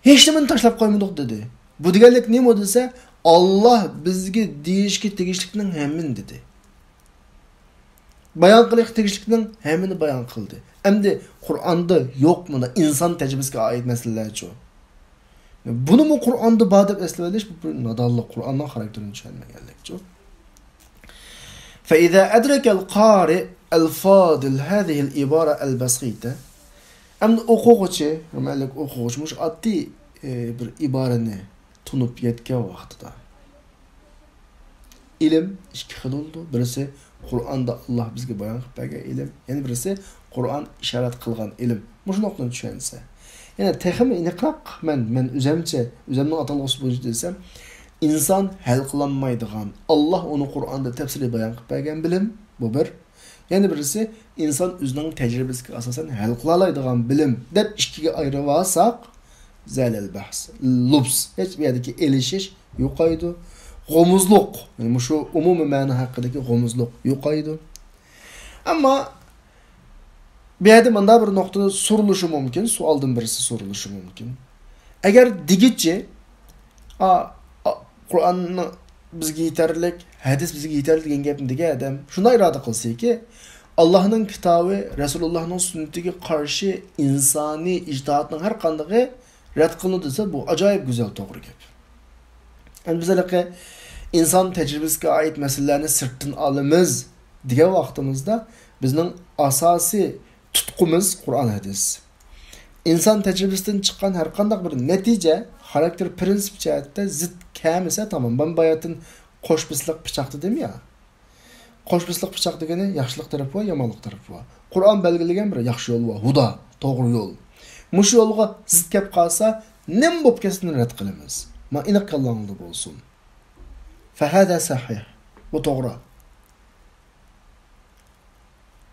ھېچنېمىنى تاشلاپ قويمىدۇق دېدى. بۇ دېگەنلىك نېمە دېسە، ئاللاھ بىزگە دېيىشكە تېگىشلىكنىڭ ھەممىنى دېدى. بايان قىلىشقا تېگىشلىكنىڭ ھەممىنى بايان قىلدى. ئەمدى قۇرئاندا يوق مۇنداق ئىنسان تەجرىبىسىگە ئائىت مەسىلىلەرچۇ؟ بۇنىمۇ قۇرئاندا بار دەپ ئەسلىۋېلىش، بۇ بىر نادانلىق، قۇرئاننىڭ خاراكتېرىنى چۈشەنمىگەنلىكچۇ. فإذا أدرك القارئ الفاضل هذه العبارة البسيطة. ئەمدى ئوقۇغۇچى، ھۆرمەتلىك ئوقۇغۇچى، مۇشۇ ئاددىي، ئى، بىر ئىبارىنى تونۇپ يەتكەن ۋاقتىدا، ئىلىم ئىككى خىل بولىدۇ. بىرسى قۇرئاندا ئاللاھ بىزگە بايان قىلىپ بەرگەن ئىلىم، يەنە بىرسى قۇرئان ئىشارەت قىلغان ئىلىم. مۇشۇ نۇقتىنى چۈشەنسە، يەنە تېخىمۇ ئېنىقراق، مەن، مەن ئۆزەمچە، ئۆزەمنىڭ ئاتالغۇسى بويىچە دېسەم، ئىنسان ھەل قىلالمايدىغان، ئاللاھ ئۇنى قۇرئاندا تەپسىلىي بايان قىلىپ بەرگەن بىلىم، بۇ بىر. يەنە بىرسى، ئىنسان ئۆزىنىڭ تەجرىبىسىگە ئاساسەن ھەل قىلالايدىغان بىلىم دەپ ئىككىگە ئايرىۋالساق، زالەل بەھس، لۇبس، ھېچ بۇ يەردىكى ئېلىشىش يوقايدۇ. غومۇزلۇق، يەنى مۇشۇ ئومۇمىي مەنە ھەققىدىكى غومۇزلۇق يوقايدۇ. ئەمما بۇ يەردە مۇنداق بىر نۇقتا سورىلىشى مۇمكىن، سوئالدىن بىرسى سورىلىشى مۇمكىن. ئەگەر دېگۈچى، ئا، ئا، قۇرئان بىزگە يېتەرلىك، ھەدىس بىزگە يېتەرلىك دېگەن گەپنى دېگەن ئادەم شۇنداق ئىرادە قىلسىكى، ئاللاھنىڭ كىتابى، رەسۇلۇللاھنىڭ سۈننىتىگە قارشى ئىنسانىي ئىجتىھادنىڭ ھەر قاندىقى رەت قىلىنىدۇ دېسە، بۇ ئاجايىپ گۈزەل، توغرا گەپ. ئەمدى بىز ھېلىقى ئىنسان تەجرىبىسىگە ئائىت مەسىلىلەرنى سىرتتىن ئالىمىز دېگەن ۋاقتىمىزدا، بىزنىڭ ئاساسىي تۇتقىمىز قۇرئان، ھەدىس. ئىنسان تەجرىبىسىدىن چىققان ھەر قانداق بىر نەتىجە، خاراكتېر، پىرىنسىپ جەھەتتە زىت كەلمىسە تامام. مەن باياتىن قوش بىسلىق پىچاق دېدىم يا. قوش بىسلىق پىچاق دېگىنى ياخشىلىق تەرىپى بار، يامانلىق تەرىپى بار. قۇرئان بەلگىلىگەن بىر ياخشى يول بار، ھۇدا، توغرا يول. مۇشۇ يولغا زىت كەپ قالسا، نېمە بولۇپ كەتسۇن، رەت قىلىمىز. ما ئېنىق كاللاڭلاردا بولسۇن. فهذا صحيح. بۇ توغرا.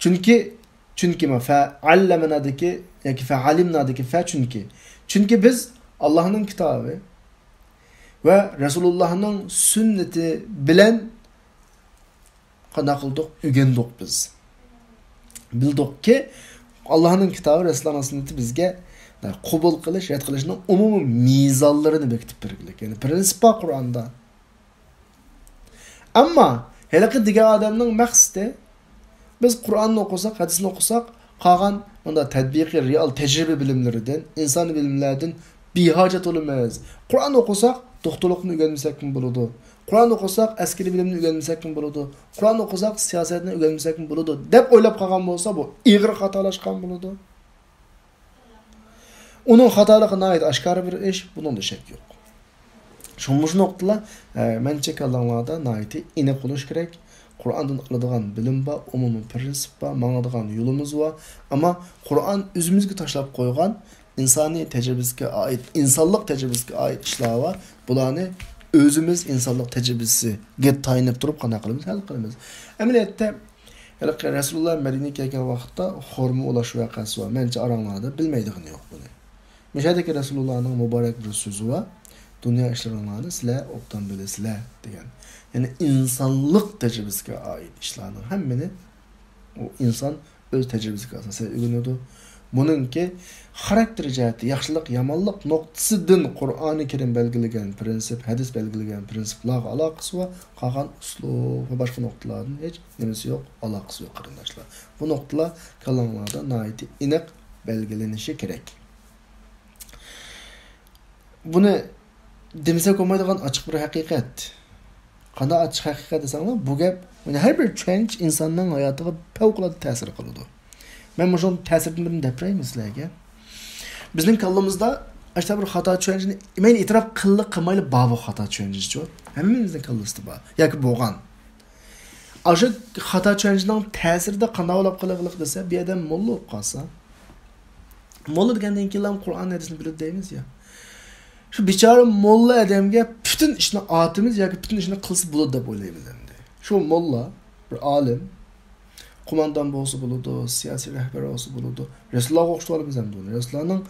چۈنكى، چۈنكى ما فەئەللەمەنادىكى ياكى فەئەلىمنادىكى فە چۈنكى. چۈنكى بىز ئاللاھنىڭ كىتابى ۋە رەسۇلۇللاھنىڭ سۈننىتى بىلەن قانداق قىلدۇق؟ ئۆگەندۇق بىز. بىلدۇقكى، ئاللاھنىڭ كىتابى، رەسۇلۇللاھنىڭ سۈننىتى بىزگە قوبۇل قىلىش، رەت قىلىشنىڭ ئومۇمىي مىزانلىرىنى بېكىتىپ بەرگىلىك. يەنى پرىنسىپ بار قۇرئاندا. ئەمما ھېلىقى دېگەن ئادەمنىڭ مەقسىتى، بىز قۇرئاننى ئوقۇساق، ھەدىسنى ئوقۇساق، قالغان مۇنداق تەتبىقىي، رېئال تەجرىبە بىلىملىرىدىن، ئىنسانىي بىلىملەردىن بىھاجەت بولىمىز. قۇرئان ئوقۇساق، دوختۇرلۇقنى ئۆگەنمىسەكمۇ بولىدۇ. قۇرئان ئوقۇساق، ئەسكىرىي بىلىمنى ئۆگەنمىسەكمۇ بولىدۇ. قۇرئان ئوقۇساق، سىياسەتنى ئۆگەنمىسەكمۇ بولىدۇ، دەپ ئويلاپ قالغان بولسا، بۇ ئېغىر خاتالاشقان بولىدۇ. ئۇنىڭ خاتالىقى ناھايىتى ئاشكارا بىر ئىش، بۇنىڭدا شەك يوق. شۇڭا مۇشۇ نۇقتىلار، ئە، مەنچە كاللاڭلاردا ناھايىتى ئېنىق بولۇشى كېرەك. قۇرئاندىن ئالىدىغان بىلىم بار، ئومۇمىي پرىنسىپ بار، ماڭىدىغان يولىمىز بار. ئەمما قۇرئان ئۆزىمىزگە تاشلاپ قويغان ئىنسانىي تەجرىبىسىگە ئائىت، ئىنسانلىق تەجرىبىسىگە ئائىت ئىشلار بار. بۇلارنى ئۆزىمىز ئىنسانلىق تەجرىبىسىگە تايىنىپ تۇرۇپ قانداق قىلىمىز؟ ھەل قىلىمىز. ئەمەلىيەتتە، ھېلىقى رەسۇلۇللا مەدىنىگە كەلگەن ۋاقىتتا خورما ئۇلاش ۋەقەسى بار. مەنچە ئاراڭلاردا بىلمەيدىغىنى يوق بۇنى. مۇشۇ يەردىكى رەسۇلۇللانىڭ مۇبارەك بىر سۆزى بار. دۇنيا ئىشلىرىڭلارنى سىلەر ئوبدان بىلىسىلەر دېگەن. يەنى ئىنسانلىق تەجرىبىسىگە ئائىت ئىشلارنىڭ ھەممىنى ئۇ ئىنسان ئۆز تەجرىبىسىگە ئاساسەن ئۆگىنىدۇ. بۇنىڭكى خاراكتېر جەھەتتە ياخشىلىق، يامانلىق نۇقتىسىدىن قۇرئانى كەرىم بەلگىلىگەن پىرىنسىپ، ھەدىس بەلگىلىگەن پىرىنسىپلارغا ئالاقىسى بار، قالغان ئۇسلۇب ۋە باشقا نۇقتىلاردىن ھېچ نېمىسى يوق، ئالاقىسى يوق، قېرىنداشلار. بۇ نۇقتىلار كاللاڭلاردا ناھايىتى ئېنىق بەلگىلىنىشى كېرەك. بۇنى دېمىسەك بولمايدىغان ئاچچىق بىر ھەقىقەت. قانداق ئاچچىق ھەقىقەت دېسەڭلار، بۇ گەپ، يەنى ھەر بىر چۈشەنچە ئىنساننىڭ ھاياتىغا پەۋقۇلئاددە تەسىر قىلىدۇ. مەن مۇشۇنىڭ تەسىرىدىن بىرنى دەپ بېرەيمۇ سىلەرگە؟ بىزنىڭ كاللىمىزدا ئاشۇنداق بىر خاتا چۈشەنچىنى مەيلى ئېتىراپ قىللى قىلمايلى بار بۇ خاتا چۈشەنچىچۇ. ھەممىمىزنىڭ كاللىسىدا بار. ياكى بولغان. ئاشۇ خاتا چۈشەنچىنىڭ تەسىرىدە قانداق بولۇپ قېلىغلىق دېسە، بىر ئادەم موللا بولۇپ قالسا، موللا دېگەندىن كېيىنلا قۇرئان ھەدىسنى بىلىدۇ دەيمىز يا. شۇ بىچارە موللا ئادەمگە پۈتۈن ئىشنى ئاتىمىز ياكى پۈتۈن ئىشنى قىلسا بولىدۇ دەپ ئويلايمىز ئەمدى. شۇ موللا، بىر ئالىم، قوماندان بولسا بولىدۇ، سىياسىي رەھبەر بولسا بولىدۇ. رەسۇلۇللاغا ئوخشىتىۋالىمىز ئەمدى ئۇنى. رەسۇلۇللانىڭ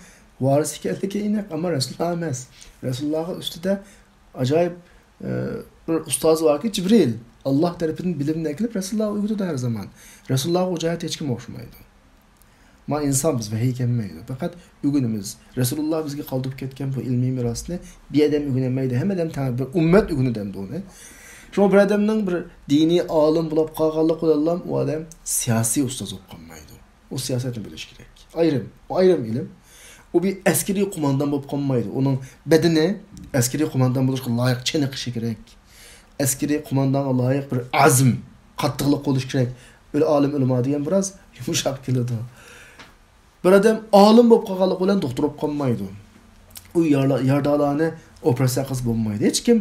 ۋارىسى ئىكەنلىكى ئېنىق، ئەمما رەسۇلۇللا ئەمەس. رەسۇلۇللاغا ئۈستىدە ئاجايىپ، ئە، بىر ئۇستازى باركى، جىبرىل. ئاللا تەرىپىدىن بىلىمنى ئەكېلىپ، رەسۇلۇللاغا ئۆگىتىدۇ ھەر زامان. رەسۇلۇللاغا ئۇ جەھەتتە ھېچكىم ئوخشىمايدۇ. ما ئىنسان بىز، ۋەھىي كەلمەيدۇ. پەقەت ئۆگىنىمىز. رەسۇلۇللا بىزگە قالدۇرۇپ كەتكەن بۇ ئىلمىي مىراسنى بىر ئادەم ئۆگىنەلمەيدۇ. ھەممە ئادەم تەڭ بىر ئۈممەت ئۆگىنىدۇ ئەمدى ئۇنى. شۇڭا بىر ئادەمنىڭ بىر دىنىي ئالىم بولاپ قالغانلىقى بىلەنلا ئۇ ئادەم سىياسىي ئۇستاز بولۇپ قالمايدۇ. ئۇ سىياسەتنى بىلىشى كېرەك. ئايرىم. ئۇ ئايرىم ئىلىم. ئۇ بىر ئەسكىرىي قوماندان بولۇپ قالمايدۇ. ئۇنىڭ بەدىنى ئەسكىرىي قوماندان بولۇشقا لايىق چېنىقىشى كېرەك. ئەسكىرىي قوماندانغا لايىق بىر ئەزم، قاتتىقلىق بولۇشى كېرەك. ئۆلە ئالىم ئۆلىما دېگەن بىراز يۇمشاق كېلىدۇ. بىر ئادەم ئالىم بولۇپ قالغانلىقى بىلەن دوختۇر بولۇپ قالمايدۇ. ئۇ يارلا-، يارىدارلارنى ئوپېراتسىيە قىلسا بولمايدۇ. ھېچكىم،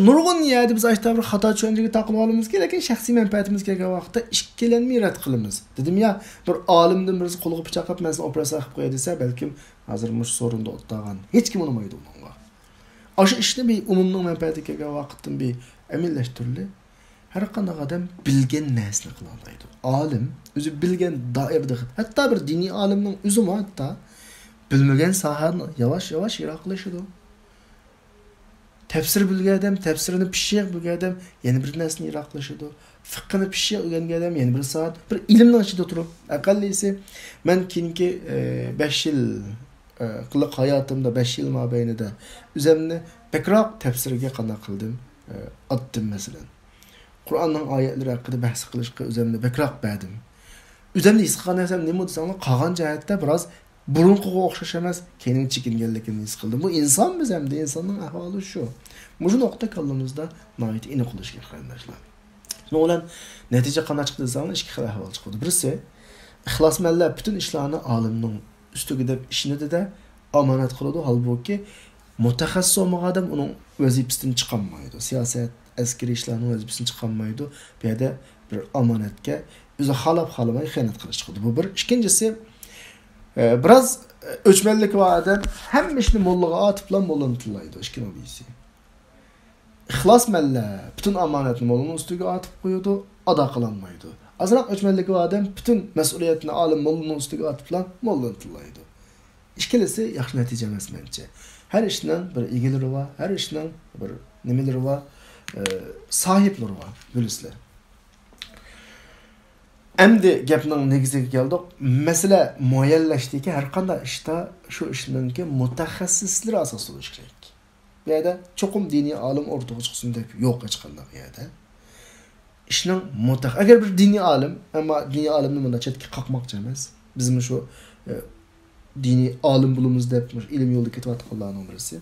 نۇرغۇن يەردە بىز ئاشتا بىر خاتا چۈشەنچىگە تاقىلىۋالىمىزكى، لېكىن شەخسىي مەنپەئەتىمىزگە كەلگەن ۋاقىتتا ئىككىلەنمەي رەت قىلىمىز. دېدىم يا، بىر ئالىمدىن بىرسى قولىغا پىچاق ئېلىپ، مەن سېنى ئوپېراتسىيە قىلىپ قوياي دېسە، بەلكىم ھازىر مۇشۇ سورۇندا ئولتۇرغان ھېچكىم ئۇنىمايدۇ ئۇنىڭغا. ئاشۇ ئىشنى بىر ئومۇمنىڭ مەنپەئەتىگە كەلگەن ۋاقىتتىن بىر ئەمەلىيلەشتۈرىلى. ھەر قانداق ئادەم بىلگەن نەرسىنى قىلالايدۇ. ئالىم ئۆزى بىلگەن دائىرىدە، ھەتتا بىر دىنىي ئالىمنىڭ ئۆزىمۇ ھەتتا بىلمىگەن ساھەدىن ياۋاش-ياۋاش يىراقلىشىدۇ. تەپسىر بىلگەن ئادەم، تەپسىرنى پىششىق بىلگەن ئادەم يەنە بىر نەرسىدىن يىراقلىشىدۇ. فىقھنى پىششىق ئۆگەنگەن ئادەم يەنە بىر ساھەدە، بىر ئىلىمنىڭ ئىچىدە تۇرۇپ، ئەقەللىسى مەن كېيىنكى، ئە، بەش يىل، ئە، قىلىق ھاياتىمدا، بەش يىل مابەينىدە ئۆزۈمنى بەكرەك تەپسىرگە قانداق قىلدىم، ئە، ئاتتىم مەسىلەن. قۇرئاننىڭ ئايەتلىرى ھەققىدە بەھس قىلىشقا ئۆزۈمنى بەكرەك بەردىم. ئۆزۈمنى ھېس قىلغان نەرسەم نېمە دېسەڭلار، قالغان جەھەتتە بىراز بۇرۇنقىغا ئوخشاش ئەمەس، كەينىگە چېكىنگەنلىكىمنى ھېس قىلدىم. بۇ ئىنسان بىز ئەمدى، ئىنساننىڭ ئەھۋالى شۇ. مۇشۇ نۇقتا كاللىمىزدا ناھايىتى ئېنىق بولۇشى كېرەك، قېرىنداشلار. شۇنىڭ بىلەن نەتىجە قانداق چىقتى دېسەڭلار، ئىككى خىل ئەھۋال چىقىدۇ. بىرسى، ئىخلاسمەنلەر پۈتۈن ئىشلارنى ئالىمنىڭ ئۈستىگە دەپ ئىشىنىدۇ-دە، ئامانەت قىلىدۇ. ھالبۇكى، مۇتەخەسسىس بولمىغان ئادەم ئۇنىڭ ۋەزىپىسىدىن چىقالمايدۇ. سىياسەت، ئەسكىرىي ئىشلارنىڭ ۋەزىپىسىدىن چىقالمايدۇ. بۇ يەردە بىر ئامانەتكە ئۆزى خالاپ خالىماي خىيانەت قىلىش چىقىدۇ. بۇ بىر. ئىككىنچىسى، ئە، بىراز ئۆچمەنلىكى بار ئادەم ھەممە ئىشنى موللىغا ئاتىپلا موللىنى تىللايدۇ. ئىككى نۇقتىسى. ئىخلاسمەنلەر پۈتۈن ئامانەتنى موللىنىڭ ئۈستىگە ئاتىپ قويىدۇ، ئادا قىلالمايدۇ. ئازراق ئۆچمەنلىكى بار ئادەم پۈتۈن مەسئۇلىيەتنى ئالىم موللىنىڭ ئۈستىگە ئاتىپلا موللىنى تىللايدۇ. ئىككىلىسى ياخشى نەتىجە ئەمەس مەنچە. ھەر ئىشنىڭ بىر ئىگىلىرى بار، ھەر ئىشنىڭ بىر نېمىلىرى بار، ئە، ساھىبلىرى بار، بىلىسىلەر. ئەمدى گەپنىڭ نېگىزىگە كەلدۇق. مەسىلە مۇئەييەنلەشتىكى، ھەر قانداق ئىشتا شۇ ئىشنىڭكى مۇتەخەسسىسلىرى ئاساسىي بولۇشى كېرەك. بۇ يەردە چوقۇم دىنىي ئالىم ئوتتۇرىغا چىقسۇن دەپ يوق، ھېچقانداق يەردە. ئىشنىڭ مۇتەخ-، ئەگەر بىر دىنىي ئالىم، ئەمما دىنىي ئالىمنى مۇنداق چەتكە قاقماقچى ئەمەس. بىزمۇ شۇ، ئە، دىنىي ئالىم بولىمىز دەپ مۇشۇ ئىلىم يولىدا كېتىۋاتقانلارنىڭ بىرسى.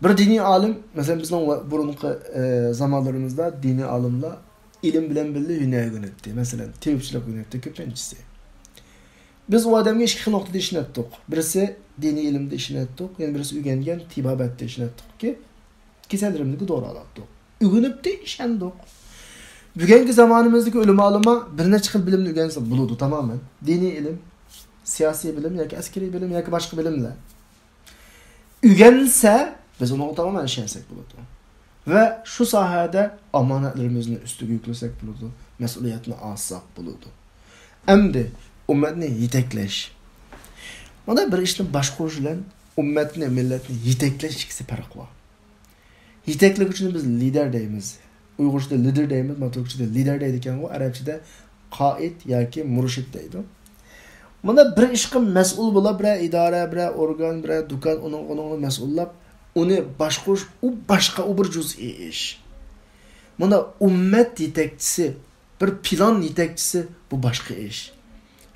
بىر دىنىي ئالىم، مەسىلەن، بىزنىڭ ۋە-، بۇرۇنقى، ئە، زامانلىرىمىزدا دىنىي ئالىملار ئىلىم بىلەن بىللە ھۈنەر ئۆگىنەتتى. مەسىلەن، تېۋىپچىلىك ئۆگىنەتتى كۆپىنچىسى. بىز ئۇ ئادەمگە ئىككى خىل نۇقتىدا ئىشىنەتتۇق. بىرسى دىنىي ئىلىمدە ئىشىنەتتۇق، يەنە بىرسى ئۆگەنگەن تېبابەتتە ئىشىنەتتۇقكى، كېسەللىرىمىزگە دورا ئالاتتۇق. ئۆگىنىپتۇ، ئىشەندۇق. بۈگۈنكى زامانىمىزدىكى ئۆلىمالىما بىر نەچچە خىل بىلىمنى ئۆگەنسە بولىدۇ تامامەن. دىنىي ئىلىم، سىياسىي بىلىم ياكى ئەسكىرىي بىلىم ياكى باشقا بىلىملەر. ئۆگەنسە، بىز ئۇنىڭغا تامامەن ئىشەنسەك بولىدۇ. ۋە شۇ ساھەدە ئامانەتلىرىمىزنى ئۈستىگە يۈكلىسەك بولىدۇ، مەسئۇلىيەتنى ئالساق بولىدۇ. ئەمدى ئۈممەتنى يېتەكلەش. مانا بىر ئىشنى باشقۇرۇش بىلەن ئۈممەتنى، مىللەتنى يېتەكلەش ئىككىسى پەرق بار. يېتەكلىگۈچىنى بىز لىدەر دەيمىز. ئۇيغۇرچىدا لىدىر دەيمىز، ما تۈركچىدە لىدەر دەيدىكەنغۇ، ئەرەبچىدە قائىد ياكى مۇرشىد دەيدۇ. مانا بىر ئىشقا مەسئۇل بولاپ، بىرەر ئىدارە، بىرەر ئورگان، بىرەر دۇكان، ئۇنىڭ، ئۇنىڭنى مەسئۇللاپ، ئۇنى باشقۇرۇش، ئۇ باشقا، ئۇ بىر جۇزئىي ئىش. مانا ئۈممەت يېتەكچىسى، بىر پىلان يېتەكچىسى، بۇ باشقا ئىش.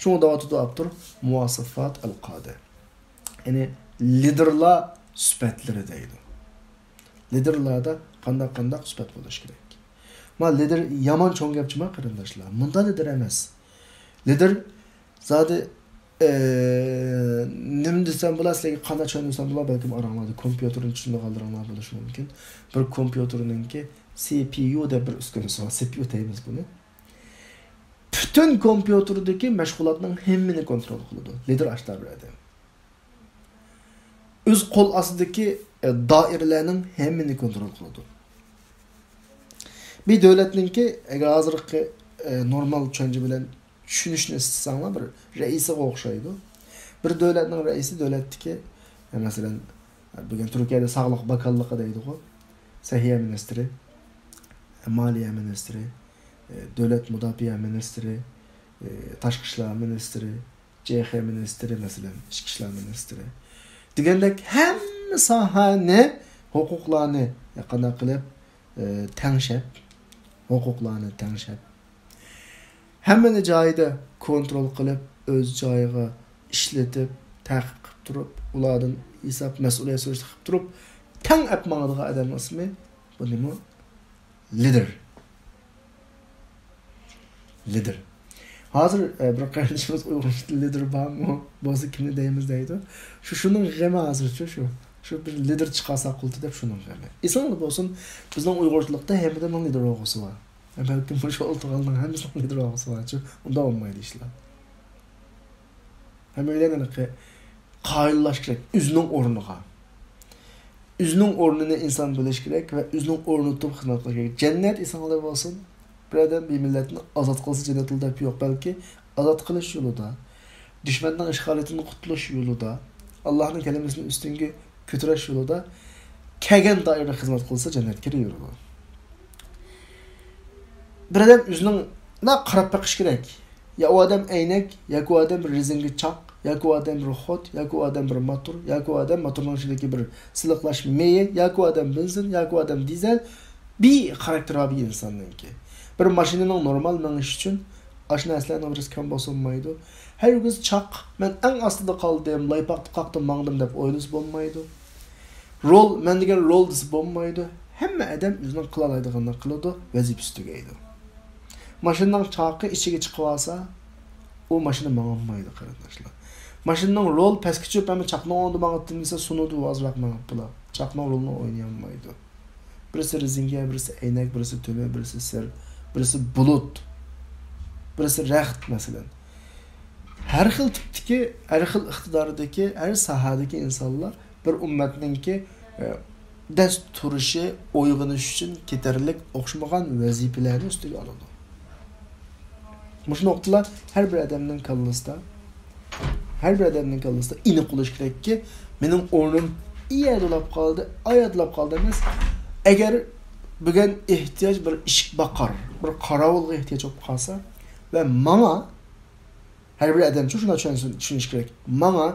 شۇڭا دەۋاتىدۇ ئاپتور، مۇۋاسىفات ئەل قادە. يەنى لىدېرلار سۈپەتلىرى دەيدۇ. لىدېرلاردا قانداق، قانداق سۈپەت بولۇشى كېرەك؟ ما لىدېر يامان چوڭ گەپ جۇما قېرىنداشلار. مۇنداق لىدېر ئەمەس. لىدېر زادى، ئە، نېمە دېسەم بولا، سىلەرگە قانداق چۈشەندۈرسەم بولا، بەلكىم ئاراڭلاردا كومپيۇتېرنى چۈشىنىدىغانلىرىڭلار بولۇشى مۇمكىن. بىر كومپيۇتېرنىڭكى سى پى يۇ دەپ بىر ئۈسكۈنىسى بار. سى پى يۇ دەيمىز بۇنى. پۈتۈن كومپيۇتېردىكى مەشغۇلاتنىڭ ھەممىنى كونترول قىلىدۇ. لىدېر ئاشۇنداق بىر ئادەم. ئۆز قول ئاستىدىكى، ئە، دائىرىلەرنىڭ ھەممىنى كونترول قىلىدۇ. بىر دۆلەتنىڭكى، ئەگەر ھازىرقى، ئە، نورمال چۈشەنچە بىلەن چۈشىنىشنى ئىستىسەڭلار، بىر رەئىسىگە ئوخشايدۇ. بىر دۆلەتنىڭ رەئىسى دۆلەتتىكى، ئە، مەسىلەن، بۈگۈن تۈركىيەدە ساغلىق باكانلىقى دەيدىغۇ، سەھىيە مىنىستىرى، مالىيە مىنىستىرى، ئە، دۆلەت مۇداپىئە مىنىستىرى، ئە، تاشقى ئىشلار مىنىستىرى، جې خې مىنىستىرى، مەسىلەن، ئىچكى ئىشلار مىنىستىرى دېگەندەك ھەممە ساھەنى، ھوقۇقلارنى قانداق قىلىپ، ئە، تەڭشەپ، ھوقۇقلارنى تەڭشەپ، ھەممىنى جايىدا كونترول قىلىپ، ئۆز جايىغا ئىشلىتىپ، تەقىب قىلىپ تۇرۇپ، ئۇلاردىن ھېساب، مەسئۇلىيەت سۈرۈشتە قىلىپ تۇرۇپ، تەڭ ئەپ ماڭىدىغان ئادەمنىڭ ئىسمى، بۇ نېمە؟ لىدېر. لىدېر. ھازىر، ئە، بىر قېرىندىشىمىز ئۇيغۇرچىدا لىدېر بارمۇ؟ بولسا كىمنى دەيمىز دەيدۇ. شۇ، شۇنىڭ غېمى ھازىرچۇ شۇ. شۇ بىر لىدېر چىقارساق قىلدى دەپ شۇنىڭ غېمى. ئېسىڭلاردا بولسۇن، بىزنىڭ ئۇيغۇرچىلىقتا ھەممىدىنىڭ لىدېر بولغۇسى بار. بەلكىم مۇشۇ ئولتۇرغانلارنىڭ ھەممىسىنىڭ لىدېر بولغۇسى بارچۇ. ئۇنداق بولمايدۇ ئىشلار. ھەممەيلەن ھېلىقى قايىللاش كېرەك ئۆزىنىڭ ئورنىغا. ئۆزىنىڭ ئورنىنى ئىنسان بىلىش كېرەك ۋە ئۆزىنىڭ ئورنىنى تۇتۇپ خىزمەت قىلىش كېرەك. جەننەت ئېسىڭلاردا بولسۇن. بىر ئادەم بىر مىللەتنى ئازاد قىلسا جەننەتتە دەپ يوق، بەلكى ئازاد قىلىش يولىدا، دۈشمەننىڭ ئىشغالىيىتىدىن قۇتۇلۇش يولىدا، ئاللاھنىڭ كەلىمىسىنى ئۈستۈنگە كۆتۈرۈش يولىدا كەلگەن دائىرىدە خىزمەت قىلسا جەننەتكە كىرىۋېرىدۇ. بىر ئادەم ئۆزىنىڭ قاراپ بېقىش كېرەك. يا ئۇ ئادەم ئەينەك، ياكى ئۇ ئادەم بىر رېزىنكە چاق، ياكى ئۇ ئادەم بىر خوت، ياكى ئۇ ئادەم بىر موتور، ياكى ئۇ ئادەم موتورنىڭ ئىچىدىكى بىر سىلىقلاش مېيى، ياكى ئۇ ئادەم بېنزىن، ياكى ئۇ ئادەم دىزېل. بىر خاراكتېرى بار بىر ئىنساننىڭكى. بىر ماشىنىنىڭ نورمال مېڭىشى ئۈچۈن ئاشۇ نەرسىلەرنىڭ بىرسى كەم بولسا بولمايدۇ. ھەرگىز چاق، مەن ئەڭ ئاستىدا قالدىم، لايپاقتا قاقتىم، ماڭدىم دەپ ئويلىسا بولمايدۇ. رول، مەن دېگەن رول دېسە بولمايدۇ. ھەممە ئادەم ئۆزىنىڭ قىلالايدىغىنىنى قىلىدۇ، ۋەزىپىسى تۈگەيدۇ. ماشىنىنىڭ چاقى ئىچىگە چىقىۋالسا، ئۇ ماشىنا ماڭالمايدۇ، قېرىنداشلار. ماشىنىنىڭ رول پەسكە چۈشۈپ، ھەممە چاقنىڭ ئورنىدا ماڭاتتىم دېسە، سۇنىدۇ، ئازراق ماڭىپلا. چاقنىڭ رولىنى ئوينىيالمايدۇ. بىرسى رېزىنكە، بىرسى ئەينەك، بىرسى تۆمۈر، بىرسى سىر، بىرسى بۇلۇت، بىرسى رەخت، مەسىلەن. ھەر خىل تىپتىكى، ھەر خىل ئىقتىداردىكى، ھەر ساھەدىكى ئىنسانلار بىر ئۈممەتنىڭكى، ئە، دەس تۇرۇشى، ئويغىنىشى ئۈچۈن كېتەرلىك ئوخشىمىغان ۋەزىپىلەرنى ئۈستىگە ئالىدۇ. مۇشۇ نۇقتىلار ھەر بىر ئادەمنىڭ كاللىسىدا، ھەر بىر ئادەمنىڭ كاللىسىدا ئېنىق بولۇشى كېرەككى، مېنىڭ ئورنۇم ئۇ يەردە بولاپ قالدى، ئا يەردە بولاپ قالدى ئەمەس. ئەگەر بۈگۈن ئېھتىياج بىر ئىشىك باقار، بىر قاراۋۇلغا ئېھتىياج بولۇپ قالسا ۋە ماڭا، ھەر بىر ئادەمچۇ شۇنداق چۈشەنسۇن، چۈشىنىش كېرەك. ماڭا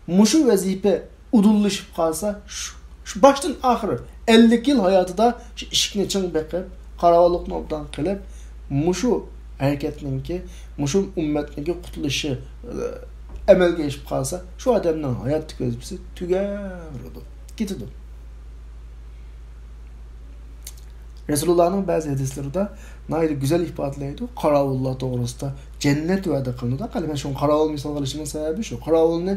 مۇشۇ ۋەزىپە ئۇدۇللىشىپ قالسا، شۇ، شۇ باشتىن ئاخىر ئەللىك يىل ھاياتىدا شۇ ئىشىكنى چىڭ بېقىپ، قاراۋۇللۇقنى ئوبدان قىلىپ، مۇشۇ ھەرىكەتنىڭكى، مۇشۇ ئۈممەتنىڭكى قۇتۇلۇشى، ئە، ئەمەلگە ئېشىپ قالسا، شۇ ئادەمنىڭ ھاياتتىكى ۋەزىپىسى تۈگەۋېرىدۇ، كېتىدۇ. رەسۇلۇللانىڭ بەزى ھەدىسلىرىدە ناھايىتى گۈزەل ئىپادىلەيدۇ، قاراۋۇللار توغرىسىدا جەننەت ۋەدە قىلىنىدۇ. قېنى مەن شۇڭا قاراۋۇل مىسالغا ئېلىشىمنىڭ سەۋەبى شۇ. قاراۋۇلنى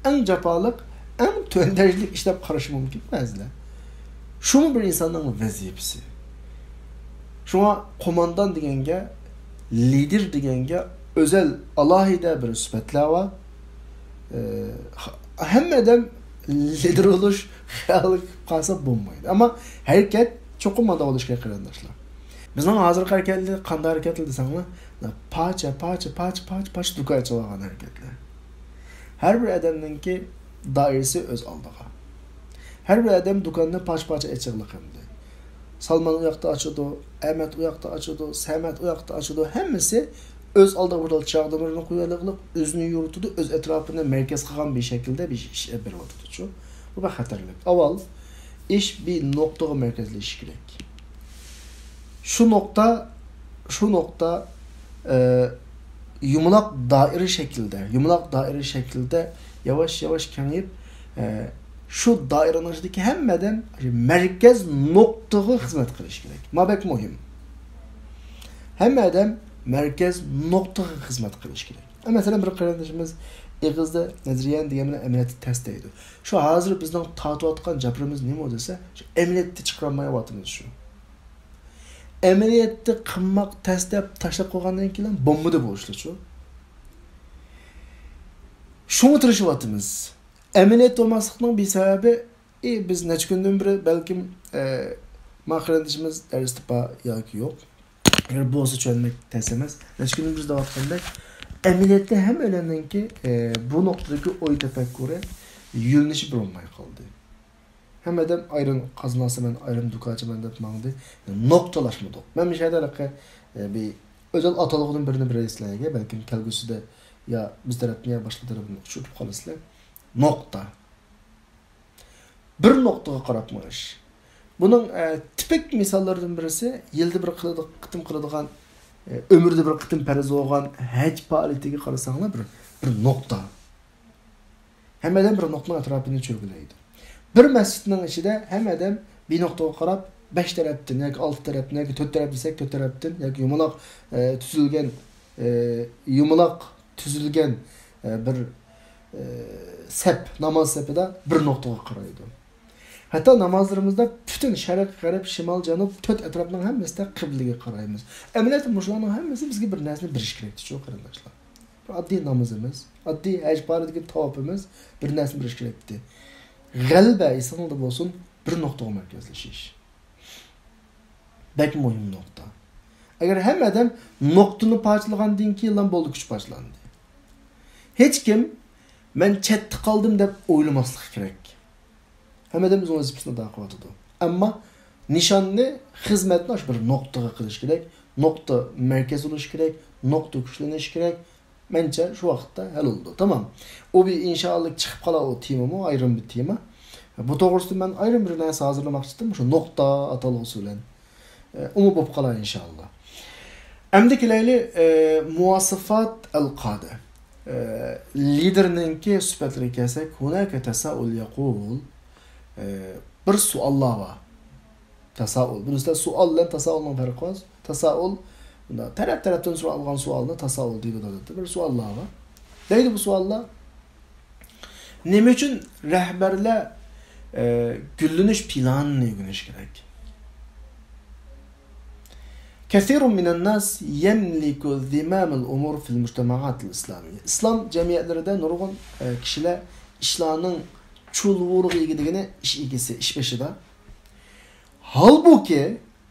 ئەڭ جاپالىق، ئەڭ تۆۋەن دەرىجىلىك ئىش دەپ قارىشى مۇمكىن بەزىلەر. شۇمۇ بىر ئىنساننىڭ ۋەزىپىسى. شۇڭا قوماندان دېگەنگە، لىدېر دېگەنگە ئۆزەل، ئالاھىدە بىر سۈپەتلەر بار. ئە، ھەممە ئادەم لىدېر بولۇش خىيالى قىلىپ قالسا بولمايدۇ. ئەمما ھەرىكەت چوقۇم مانداق بولۇشى كېرەك، قېرىنداشلار. بىزنىڭ ھازىرقى ھەرىكەتلەر قانداق ھەرىكەتلەر دېسەڭلار، پاچە، پاچە، پاچە، پاچە، پاچە دۇكان ئېچىۋالغان ھەرىكەتلەر. ھەر بىر ئادەمنىڭكى دائىرىسى ئۆز ئالدىغا. ھەر بىر ئادەم دۇكاننى پاچە-پاچە ئېچىغلىق ئەمدى. سالمان ئۇ ياقتا ئاچىدۇ، ئەمەت ئۇ ياقتا ئاچىدۇ، سەمەت ئۇ ياقتا ئاچىدۇ. ھەممىسى ئۆز ئالدىغا بىر تال چىراغ نومۇرىنى قويۇۋالغلىق، ئۆزىنى يورۇتىدۇ، ئۆز ئەتراپىنى مەركەز قىلغان بىر شەكىلدە بىر ئىش ئېلىپ بېرىۋاتىدۇچۇ. بۇ بەك خەتەرلىك. ئاۋۋال ئىش بىر نۇقتىغا مەركەزلىشىشى كېرەك. شۇ نۇقتا، شۇ نۇقتا، ئە، يۇمىلاق دائىرە شەكلىدە، يۇمىلاق دائىرە شەكلىدە ياۋاش-ياۋاش كېڭىيىپ، ئە، شۇ دائىرىنىڭ ئىچىدىكى ھەممە ئادەم مەركەز نۇقتىغا خىزمەت قىلىشى كېرەك. ما بەك مۇھىم. ھەممە ئادەم مەركەز نۇقتىغا خىزمەت قىلىشى كېرەك. مەسىلەن، بىر قېرىندىشىمىز ئېغىزدا نەزەرىيەنى دېگەن بىلەن ئەمەلىيەتتە تەس دەيدۇ. شۇ ھازىر بىزنىڭ تارتىۋاتقان جاپىرىمىز نېمە دېسە، شۇ ئەمەلىيەتتە چىقىرالمايۋاتىمىز شۇ. ئەمەلىيەتتە قىلماق تەس دەپ تاشلاپ قويغاندىن كېيىن بولمىدى بۇ ئىشلارچۇ. شۇڭا تىرىشىۋاتىمىز. ئەمەلىيەتتە بولماسلىقنىڭ بىر سەۋەبى، ئى، بىز نەچچە كۈندىن بېرى بەلكىم، ئە، ما قېرىندىشىمىز دەرستە بار ياكى يوق. ئەگەر بولسا چۈشەنمەك تەس ئەمەس. نەچچە كۈندىن بېرى دەۋاتقاندەك، ئەمەلىيەتتە ھەممەيلەننىڭكى، ئە، بۇ نۇقتىدىكى ئوي تەپەككۇرى، يۆنىلىشى بىر بولماي قالدى. ھەممە ئادەم ئايرىم قازناسىمەن، ئايرىم دۇكانچىمەن دەپ ماڭدى. نۇقتىلاشمىدۇق. مەن مۇشۇ يەردە ھېلىقى، ئە، بىر ئۆزەل ئاتالغۇدىن بىرنى بېرەي سىلەرگە. بەلكىم كەلگۈسىدە يا بىز تەرەپتىن يا باشقا تەرەپتىن ئۇچرىتىپ قالىسىلەر. نۇقتا. بىر نۇقتىغا قاراپ مېڭىش. بۇنىڭ، ئە، تىپىك مىساللىرىدىن بىرسى، يىلدا بىر قىلىدىغ-، قېتىم قىلىدىغان، ئە، ئۆمۈردە بىر قېتىم پەرز بولغان ھەج پائالىيىتىگە قارىساڭلار، بىر، بىر نۇقتا. ھەممە ئادەم بىر نۇقتىنىڭ ئەتراپىنى چۆگىلەيدۇ. بىر مەسچىتنىڭ ئىچىدە ھەممە ئادەم بىر نۇقتىغا قاراپ، بەش تەرەپتىن ياكى ئالتە تەرەپتىن ياكى تۆت تەرەپ دېسەك، تۆت تەرەپتىن ياكى يۇمىلاق، ئە، تۈزۈلگەن، ئە، يۇمىلاق تۈزۈلگەن، ئە، بىر، ئە، سەپ، ناماز سەپىدە بىر نۇقتىغا قارايدۇ. ھەتتا نامازلىرىمىزدا پۈتۈن شەرق، غەرب، شىمال، جەنۇب، تۆت ئەتراپنىڭ ھەممىسىدە قىبلىگە قارايمىز. ئەمەلىيەتتە مۇشۇلارنىڭ ھەممىسى بىزگە بىر نەرسىنى بېرىشى كېرەكتىچۇ، قېرىنداشلار. بىر ئاددىي نامىزىمىز، ئاددىي ھەج پارىدىكى تاۋاپىمىز بىر نەرسىنى بېرىشى كېرەكتى. غەلىبە ئېسىڭلاردا بولسۇن، بىر نۇقتىغا مەركەزلىشىش. بەك مۇھىم نۇقتا. ئەگەر ھەممە ئادەم نۇقتىنى پارچىلىغاندىن كېيىنلا بولدى، كۈچ پارچىلاندى. ھېچكىم «مەن چەتتە قالدىم» دەپ ئويلىماسلىقى كېرەك. ھەممە ئادەم ئۆزىنىڭ ۋەزىپىسىنى ئادا قىلىۋاتىدۇ. ئەمما نىشاننى، خىزمەتنى ئاشۇ بىر نۇقتىغا قىلىش كېرەك. نۇقتا مەركەز بولۇشى كېرەك، نۇقتا كۈچلىنىشى كېرەك. مەنچە شۇ ۋاقىتتا ھەل بولىدۇ. تامام. ئۇ بىر ئىنشائاللا چىقىپ قالار، ئۇ تېمىمۇ ئايرىم بىر تېما. بۇ توغرىسىدا مەن ئايرىم بىر نەرسە ھازىرلىماقچى ئىدىم، شۇ نۇقتا ئاتالغۇسى بىلەن. ئۇمۇ بولۇپ قالار ئىنشائاللا. ئەمدى كېلەيلى، ئە، مۇۋاسىفات ئەل قادە. ئە، لىدېرنىڭكى سۈپەتلىرىگە كەلسەك، ھۇناكە تەسائۇل يەقۇل، ئە، بىر سوئاللار بار. تەسائۇل. بۇنىڭدا سوئال بىلەن تەسائۇلنىڭ پەرقى بار. تەسائۇل، بۇنداق تەرەپ-تەرەپتىن سورالغان سوئالنى تەسائۇل دەيدۇ، ئادەتتە. بىر سوئاللار بار. دەيدۇ بۇ سوئاللار. نېمە ئۈچۈن رەھبەرلەر، ئە، گۈللىنىش پىلانىنى ئۆگىنىشى كېرەك؟ كثير من الناس يملك زمام الأمور في المجتمعات الإسلامية. ئىسلام جەمئىيەتلىرىدە نۇرغۇن، ئە، كىشىلەر ئىشلارنىڭ چۇلۋۇرىغا ئىگىدىگىنى، ئىش ئىگىسى، ئىش بېشىدا. ھالبۇكى،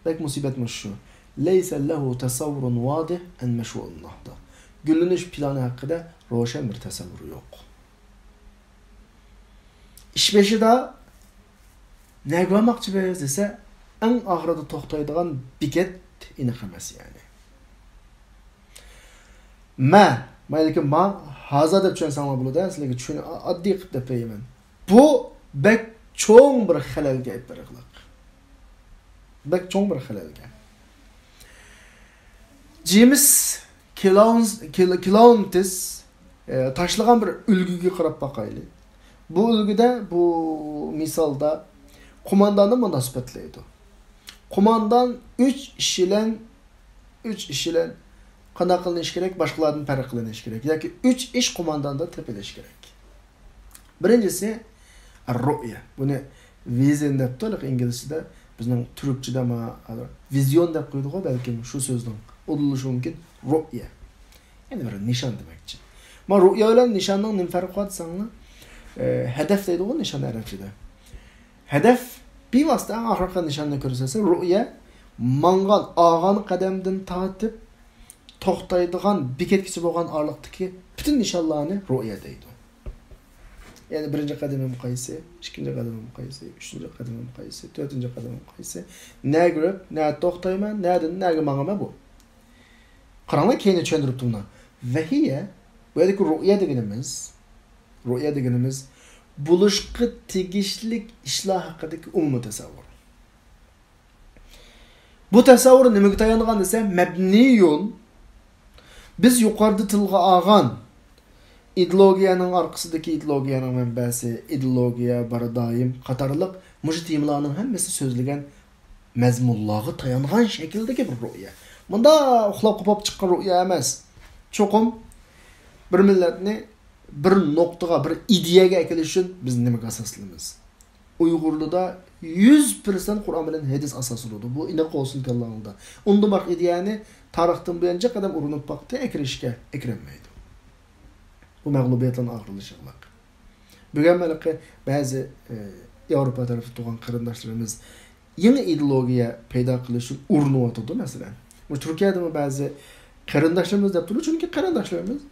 بەك مۇسىبەت مۇشۇ. ليس له تصور واضح عن مشروع النهضة. گۈللىنىش پىلانى ھەققىدە روشەن بىر تەسەۋۋۇر يوق. ئىش بېشىدا نەگە بارماقچى بىز دېسە، ئەڭ ئاخىرىدا توختايدىغان بېكەت ئېنىق ئەمەس، يەنى. مە، مەيلىكى ما، ھازا دەپ چۈشەنسەڭلار بولىدۇ، سىلەرگە چۈشىنى ئاددىي قىلىپ دەپ بېرىمەن. بۇ بەك چوڭ بىر خەلەلگە ئېلىپ بېرىقلىق. بەك چوڭ بىر خەلەلگە. جېمىس كىلاونس-، كىل-، كىلاونتىس، ئە، تاشلىغان بىر ئۈلگىگە قاراپ باقايلى. بۇ ئۈلگىدە، بۇ مىسالدا قومانداننى مۇنداق سۈپەتلەيدۇ. قوماندان ئۈچ ئىش بىلەن، ئۈچ ئىش بىلەن قانداق قىلىنىشى كېرەك؟ باشقىلاردىن پەرق قىلىنىشى كېرەك. ياكى ئۈچ ئىش قومانداندا تېپىلىشى كېرەك. بىرىنچىسى، رۇئيە. بۇنى ۋىزىن دەپتۇ، ئىنگلىزچىدە. بىزنىڭ تۈركچىدە ما، ۋىزيون دەپ قويدۇغۇ، بەلكىم شۇ سۆزنىڭ ئۇدۇللىشى مۇمكىن. رۇئيە. يەنى بىر نىشان دېمەكچى. ما رۇئيە بىلەن نىشاننىڭ نېمە پەرقى بار دېسەڭلار، ئە، ھەدەف دەيدىغۇ نىشان ئەرەبچىدە. ھەدەف بىۋاسىتە ئەڭ ئاخىرقى نىشاننى كۆرسەتسە، رۇئيە ماڭغان، ئالغان قەدەمدىن تارتىپ توختايدىغان بېكەتكىچە بولغان ئارىلىقتىكى پۈتۈن نىشانلارنى رۇئيە دەيدۇ. يەنى بىرىنچى قەدىمىم قايسى، ئىككىنچى قەدىمىم قايسى، ئۈچىنچى قەدىمىم قايسى، تۆتىنچى قەدىمىم قايسى، نەگە بېرىپ، نەدە توختايمەن، نەدىن نەگە ماڭىمەن بۇ. قاراڭلار، كەينىدە چۈشەندۈرۈپتۇ مۇنۇ. ۋەھىيە، بۇ يەردىكى رۇئيە دېگىنىمىز، رۇئيە دېگىنىمىز بولۇشقا تېگىشلىك ئىشلار ھەققىدىكى ئومۇمىي تەسەۋۋۇر. بۇ تەسەۋۋۇر نېمىگە تايانغان دېسە، مەبنىيۇن، بىز يۇقىرىدا تىلغا ئالغان ئىدېئولوگىيەنىڭ ئارقىسىدىكى ئىدېئولوگىيەنىڭ مەنبەسى، ئىدېئولوگىيە، بارا دائىم قاتارلىق مۇشۇ تېمىلارنىڭ ھەممىسى سۆزلىگەن مەزمۇنلارغا تايانغان شەكىلدىكى بىر رۇئيە. مۇنداق ئۇخلاپ قوپۇپ چىققان رۇئيە ئەمەس. چوقۇم بىر مىللەتنى بىر نۇقتىغا، بىر ئىدىيەگە ئەكېلىش ئۈچۈن بىز نېمىگە ئاساسلىنىمىز؟ ئۇيغۇرلىدا يۈز پىرسەنت قۇرئان بىلەن ھەدىس ئاساس بولىدۇ. بۇ ئېنىق بولسۇن كاللاڭلاردا. ئۇندىن باشقا ئىدىيەنى تارىختىن بۇيانچە قەدەم ئۇرۇنۇپ باقتى، ئەكىرىشكە ئەكىرەلمەيدۇ. بۇ مەغلۇبىيەت بىلەن ئاخىرلىشىدۇ. بۈگۈن ھېلىقى بەزى، ئى، ياۋروپا تەرەپتە تۇرغان قېرىنداشلىرىمىز يېڭى ئىدېئولوگىيە پەيدا قىلىش ئۈچۈن ئۇرۇنۇۋاتىدۇ، مەسىلەن. بۇ تۈركىيەدىمۇ بەزى قېرىنداشلىرىمىز دەپ تۇرىدۇ، چۈنكى قېرىنداشلىرىمىز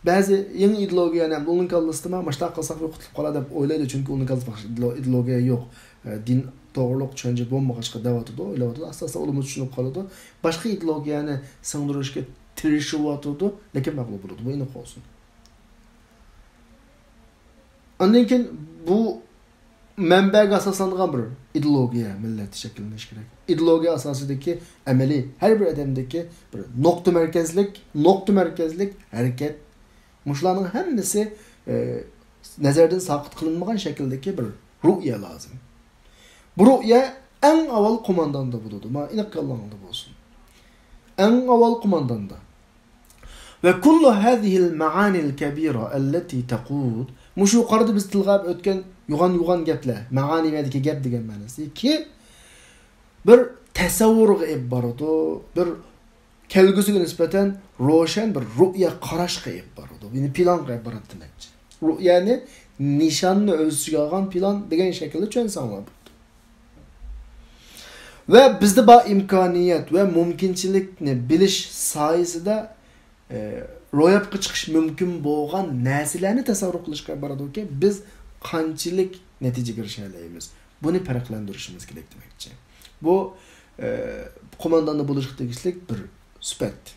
بەزى يېڭى ئىدېئولوگىيەنى ئەمدى ئۇنىڭ كاللىسىدىمۇ مۇشۇنداق قىلساق بىر قۇتۇلۇپ قالار دەپ ئويلايدۇ، چۈنكى ئۇنىڭ كاللىسىدا باشقا ئىدېئولوگىيە يوق. ئى، دىن توغرۇلۇق چۈشەنچە بولمىغاچقا دەۋاتىدۇ، ئويلاۋاتىدۇ. ئاستا-ئاستا ئۇلىمۇ چۈشىنىپ قالىدۇ. باشقا ئىدېئولوگىيەنى سىڭدۈرۈشكە تىرىشىۋاتىدۇ، لېكىن مەغلۇپ بولىدۇ. بۇ ئېنىق بولسۇن. ئاندىن كېيىن بۇ مەنبەگە ئاساسلانغان بىر ئىدېئولوگىيە مىللەتتە شەكىللىنىشى كېرەك. ئىدېئولوگىيە ئاساسىدىكى ئەمەلىي، ھەر بىر ئادەمدىكى بىر نۇقتا مەركەزلىك، نۇقتا مەركەزلىك ھەرىكەت. مۇشۇلارنىڭ ھەممىسى، ئى، نەزەردىن ساقىت قىلىنمىغان شەكىلدىكى بىر رۇئيە لازىم. بۇ رۇئيە ئەڭ ئاۋۋال قومانداندا بولىدۇ. مانا ئېنىق كاللاڭدا بولسۇن. ئەڭ ئاۋۋال قومانداندا. وكل هذه المعاني الكبيرة التي تقود، مۇشۇ يۇقىرىدا بىز تىلغا ئۆتكەن يوغان-يوغان گەپلەر، مەئانىدىكى گەپ دېگەن مەنىسى، كى بىر تەسەۋۋۇرغا ئېلىپ بارىدۇ، بىر كەلگۈسىگە نىسبەتەن روشەن بىر رۇئيە قاراشقا ئېلىپ بارىدۇ. يەنى پىلانغا ئېلىپ بارىدۇ دېمەكچى. رۇئيەنى نىشاننى ئۆز ئىچىگە ئالغان پىلان دېگەن شەكىلدە چۈشەنسەڭلار بولىدۇ. ۋە بىزدە بار ئىمكانىيەت ۋە مۇمكىنچىلىكنى بىلىش سايىسىدە، ئى، روياپقا چىقىش مۇمكىن بولغان نەرسىلەرنى تەسەۋۋۇر قىلىشقا بارىدۇكى، بىز قانچىلىك نەتىجىگە ئېرىشەلەيمىز، بۇنى پەرقلەندۈرۈشىمىز كېرەك دېمەكچى. بۇ، ئى، قومانداندا بولۇشقا تېگىشلىك بىر سۈپەت،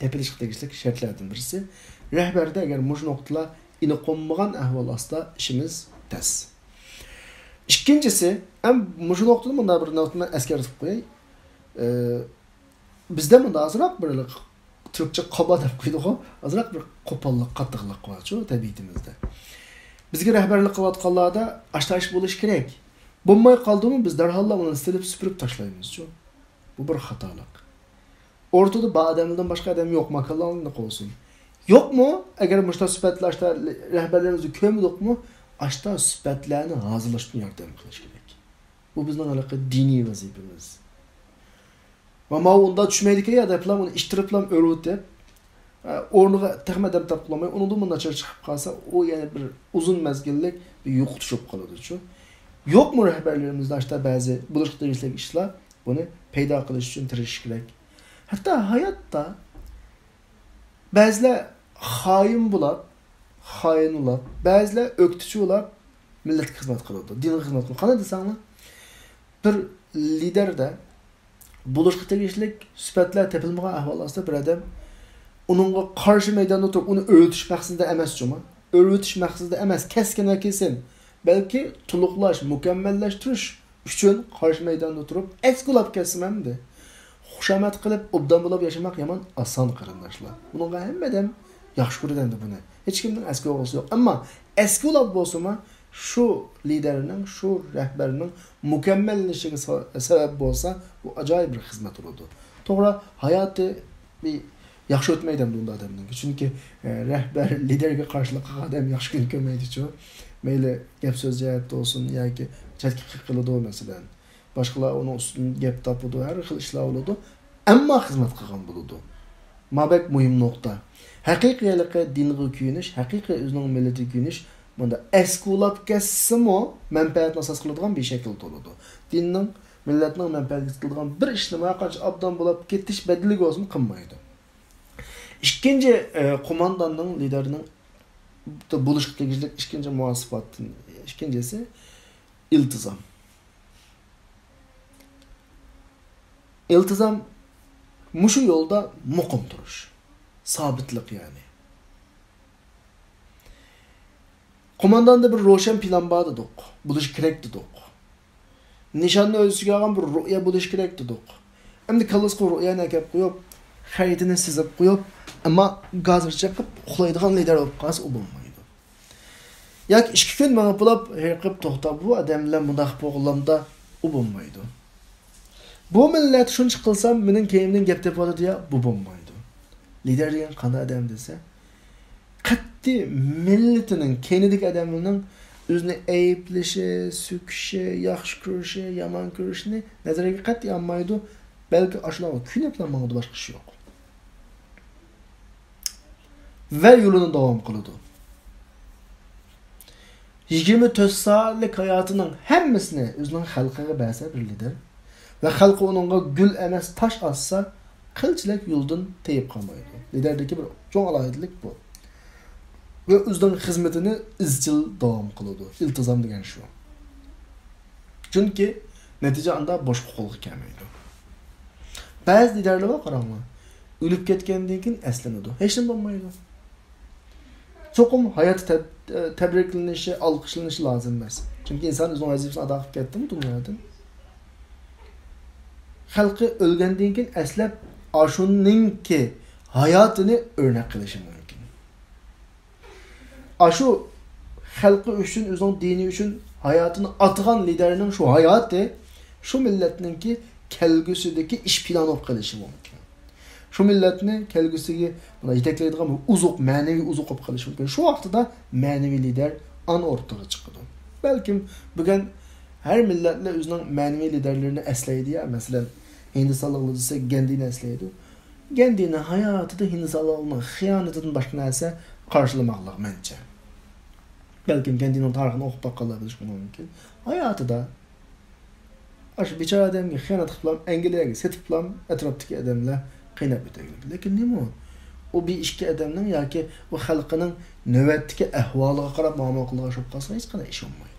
تېپىلىشقا تېگىشلىك شەرتلەردىن بىرسى. رەھبەردە ئەگەر مۇشۇ نۇقتىلار ئېنىق بولمىغان ئەھۋال ئاستىدا ئىشىمىز تەس. ئىككىنچىسى، ھەم مۇشۇ نۇقتىدا مۇنداق بىر نۇقتىنى ئەسكەرتىپ قوياي. ئى، بىزدە مۇنداق ئازراق بىر تۈركچە قابا دەپ قويىدىغۇ، ئازراق بىر قوپاللىق، قاتتىقلىق بارچۇ تەبىئىتىمىزدە. بىزگە رەھبەرلىك قىلىۋاتقانلاردا ئاشتا ئىش بولۇشى كېرەك. بولماي قالدىمۇ بىز دەرھاللا ئۇنى سېلىپ سۈپۈرۈپ تاشلايمىزچۇ. بۇ بىر خاتالىق. ئورتىدا بار ئادەمدىن باشقا ئادەم يوقما، كاللاڭلارنى قوۋسۇن. يوقمۇ؟ ئەگەر مۇشتا سۈپەتلەر ئاشتا رەھبەرلىرىمىزنى كۆرمىدۇقمۇ، ئاشتا سۈپەتلەرنى ھازىرلاشتىن ياردەم قىلىش كېرەك. بۇ بىزنىڭ ھېلىقى دىنىي ۋەزىپىمىز. ۋە ماۋۇ ئۇنداق چۈشمەيدىكەن يا دەپلا ئۇنى ئىتتىرىپلا ئۆرۈۋېتىپ، ئە، ئورنىغا تېخىمۇ ئادەم تاپقىلىماي، ئۇنىڭدىن مۇنداق چىقىپ قالسا، ئۇ يەنە بىر ئۇزۇن مەزگىللىك بىر يوقىتىش بولۇپ قالىدۇچۇ. يوقمۇ رەھبەرلىرىمىزدە ئاشتا بەزى بولۇشقا تېگىشلىك ئىشلار؟ بۇنى پەيدا قىلىش ئۈچۈن تىرىشىش كېرەك. ھەتتا ھاياتتا بەزىلەر خائىن بولاپ، خائىن بولاپ، بەزىلەر ئۆكتىچى بولاپ مىللەتكە خىزمەت قىلىدۇ، دىنغا خىزمەت قىلىدۇ. قانداق دېسەڭلار، بىر لىدەردە بولۇشقا تېگىشلىك سۈپەتلەر تېپىلمىغان ئەھۋال ئاستىدا بىر ئادەم ئۇنىڭغا قارشى مەيداندا تۇرۇپ، ئۇنى ئۆلتۈرۈش مەقسىتىدە ئەمەس جۇمۇ. ئۆلتۈرۈش مەقسىتىدە ئەمەس، كەسكىن ۋە كېسىن. بەلكى تولۇقلاش، مۇكەممەللەشتۈرۈش ئۈچۈن قارشى مەيداندا تۇرۇپ، ئەسكى ئۇلاپ كەتسىمۇ ئەمدى. خۇشامەت قىلىپ، ئوبدان بولاپ ياشىماق يامان ئاسان، قېرىنداشلار. بۇنىڭغا ھەممە ئادەم ياخشى كۆرىدۇ ئەمدى بۇنى. ھېچكىمنىڭ ئەسكى ئوغرىسى يوق. ئەمما ئەسكى ئۇلاپ بولسىمۇ، شۇ لىدەرنىڭ، شۇ رەھبەرنىڭ مۇكەممەللىشىگە سە-، سەۋەب بولسا، بۇ ئاجايىپ بىر خىزمەت بولىدۇ. توغرا، ھاياتى بىر ياخشى ئۆتمەيدۇ ئەمدى ئۇنداق ئادەمنىڭكى. چۈنكى، ئە، رەھبەر لىدەرگە قارشىلىق قىلغان ئادەم ياخشى كۈن كۆرمەيدۇچۇ. مەيلى گەپ سۆز جەھەتتە بولسۇن ياكى چەتكە قېقىلىدۇ، مەسىلەن. باشقىلار ئۇنىڭ ئۈستىدىن گەپ تاپىدۇ، ھەر خىل ئىشلار بولىدۇ. ئەمما خىزمەت قىلغان بولىدۇ. ما بەك مۇھىم نۇقتا. ھەقىقىي ھېلىقى دىنغا كۆيۈنۈش، ھەقىقىي ئۆزىنىڭ مىللىتىگە كۆيۈنۈش، بۇندا ئەسكى ئۇلاپ كەتسىمۇ مەنپەئەتنى ئاساس قىلىدىغان بىر شەكىلدە بولىدۇ. دىننىڭ، مىللەتنىڭ مەنپەئەتىگە قىلىدىغان بىر ئىشنى ھەرقانچە ئابدان بولاپ كېتىش بەدىلىگە بولسىمۇ قىلمايدۇ. ئىككىنچى، ئە، قومانداننىڭ، لىدەرنىڭ بولۇشقا تېگىشلىك ئىككىنچى مۇۋاپىق سۈپەتتىن ئىككىنچىسى ئىلتىزام. ئىلتىزام مۇشۇ يولدا مۇقىم تۇرۇش، سابىتلىق يەنى. قومانداندا بىر روشەن پىلان بار دېدۇق، بولۇشى كېرەك دېدۇق. نىشاننى ئۆز ئۈستىگە ئالغان بىر رۇئيە بولۇشى كېرەك دېدۇق. ئەمدى كاللىسىغا رۇئيەنى ئەكەپ قويۇپ، خەرىتىنى سىزىپ قويۇپ، ئەمما گازىر چېقىپ ئۇخلايدىغان لىدەر بولۇپ قالسا، ئۇ بولمايدۇ. ياكى ئىككى كۈن مېڭىپ بولاپ، ھېرىقىپ توختاپ، بۇ ئادەم بىلەن مۇنداق بولغىنىمدا، ئۇ بولمايدۇ. بۇ مىللەت شۇنچە قىلسام، مېنىڭ كەينىمدىن گەپ تېپىۋاتىدۇ يا، بۇ بولمايدۇ. لىدەر دېگەن قانداق ئادەم دېسە، قەتئىي مىللىتىنىڭ كەينىدىكى ئادەملەرنىڭ ئۆزىنى ئەيىبلىشى، سۆكۈشى، ياخشى كۆرۈشى، يامان كۆرۈشىنى نەزىرىگە قەتئىي ئالمايدۇ، بەلكى ئاشۇلارغا كۆيۈنۈپلا ماڭىدۇ، باشقا ئىش يوق. ۋە يولىنى داۋام قىلىدۇ. يىگىرمە تۆت سائەتلىك ھاياتىنىڭ ھەممىسىنى ئۆزىنىڭ خەلقىگە بەرسە بىر لىدەر ۋە خەلقى ئۇنىڭغا گۈل ئەمەس تاش ئاتسا، قىلچىلەك يولدىن تېيىپ قالمايدۇ. لىدەردىكى بىر چوڭ ئالاھىدىلىك بۇ. ۋە ئۆزىنىڭ خىزمىتىنى ئىزچىل داۋام قىلىدۇ. ئىلتىزام دېگەن شۇ. چۈنكى نەتىجە ئاندا بوشقا قولغا كەلمەيدۇ. بەزى لىدەرلەر بار، قاراڭلار. ئۆلۈپ كەتكەندىن كېيىن ئەسلىنىدۇ. ھېچنېمە بولمايدۇ. چوقۇم ھاياتى تەب-، تەبرىكلىنىشى، ئالقىشلىنىشى لازىم ئەمەس. چۈنكى ئىنسان ئۆزىنىڭ ۋەزىپىسىنى ئادا قىلىپ كەتتىمۇ دۇنيادىن. خەلقى ئۆلگەندىن كېيىن ئەسلەپ، ئاشۇنىڭكى ھاياتىنى ئۆرنەك قىلىشى مۇمكىن. ئاشۇ خەلقى ئۈچۈن، ئۆزىنىڭ دىنى ئۈچۈن ھاياتىنى ئاتىغان لىدەرنىڭ شۇ ھاياتى شۇ مىللەتنىڭكى كەلگۈسىدىكى ئىش پىلانى بولۇپ قېلىشى مۇمكىن. شۇ مىللەتنى كەلگۈسىگە يېتەكلەيدىغان بىر ئوزۇق، مەنىۋى ئوزۇق بولۇپ قېلىشى مۇمكىن. شۇ ۋاقتىدا مەنىۋى لىدەر ئان ئوتتۇرىغا چىقىدۇ. بەلكىم بۈگۈن ھەر مىللەتلەر ئۆزىنىڭ مەنىۋى لىدەرلىرىنى ئەسلەيدۇ يا، مەسىلەن، ھىندىستانلىقلار دېسە گەندىنى ئەسلەيدۇ. گەندىنى ھاياتىدا ھىندىستانلارنىڭ خىيانىتىدىن باشقا نەرسە قارشىلىماغانلىق مەنچە. بەلكىم گەندىنىڭ تارىخىنى ئوقۇپ باققانلار بىلىشى مۇمكىن. ھاياتىدا ئاشۇ بىچارە ئادەمگە خىيانەت قىلىپلام، ئەنگلىيەگە سېتىپلام، ئەتراپتىكى ئادەملەر قىيناپ ئۆتەيلى. لېكىن نېمە ئۇ؟ ئۇ بىر ئىككى ئادەمنىڭ ياكى ئۇ خەلقىنىڭ نۆۋەتتىكى ئەھۋالىغا قاراپ مۇئامىلە قىلىدىغان ئىش بولۇپ قالسا، ھېچقانداق ئىش بولمايدۇ.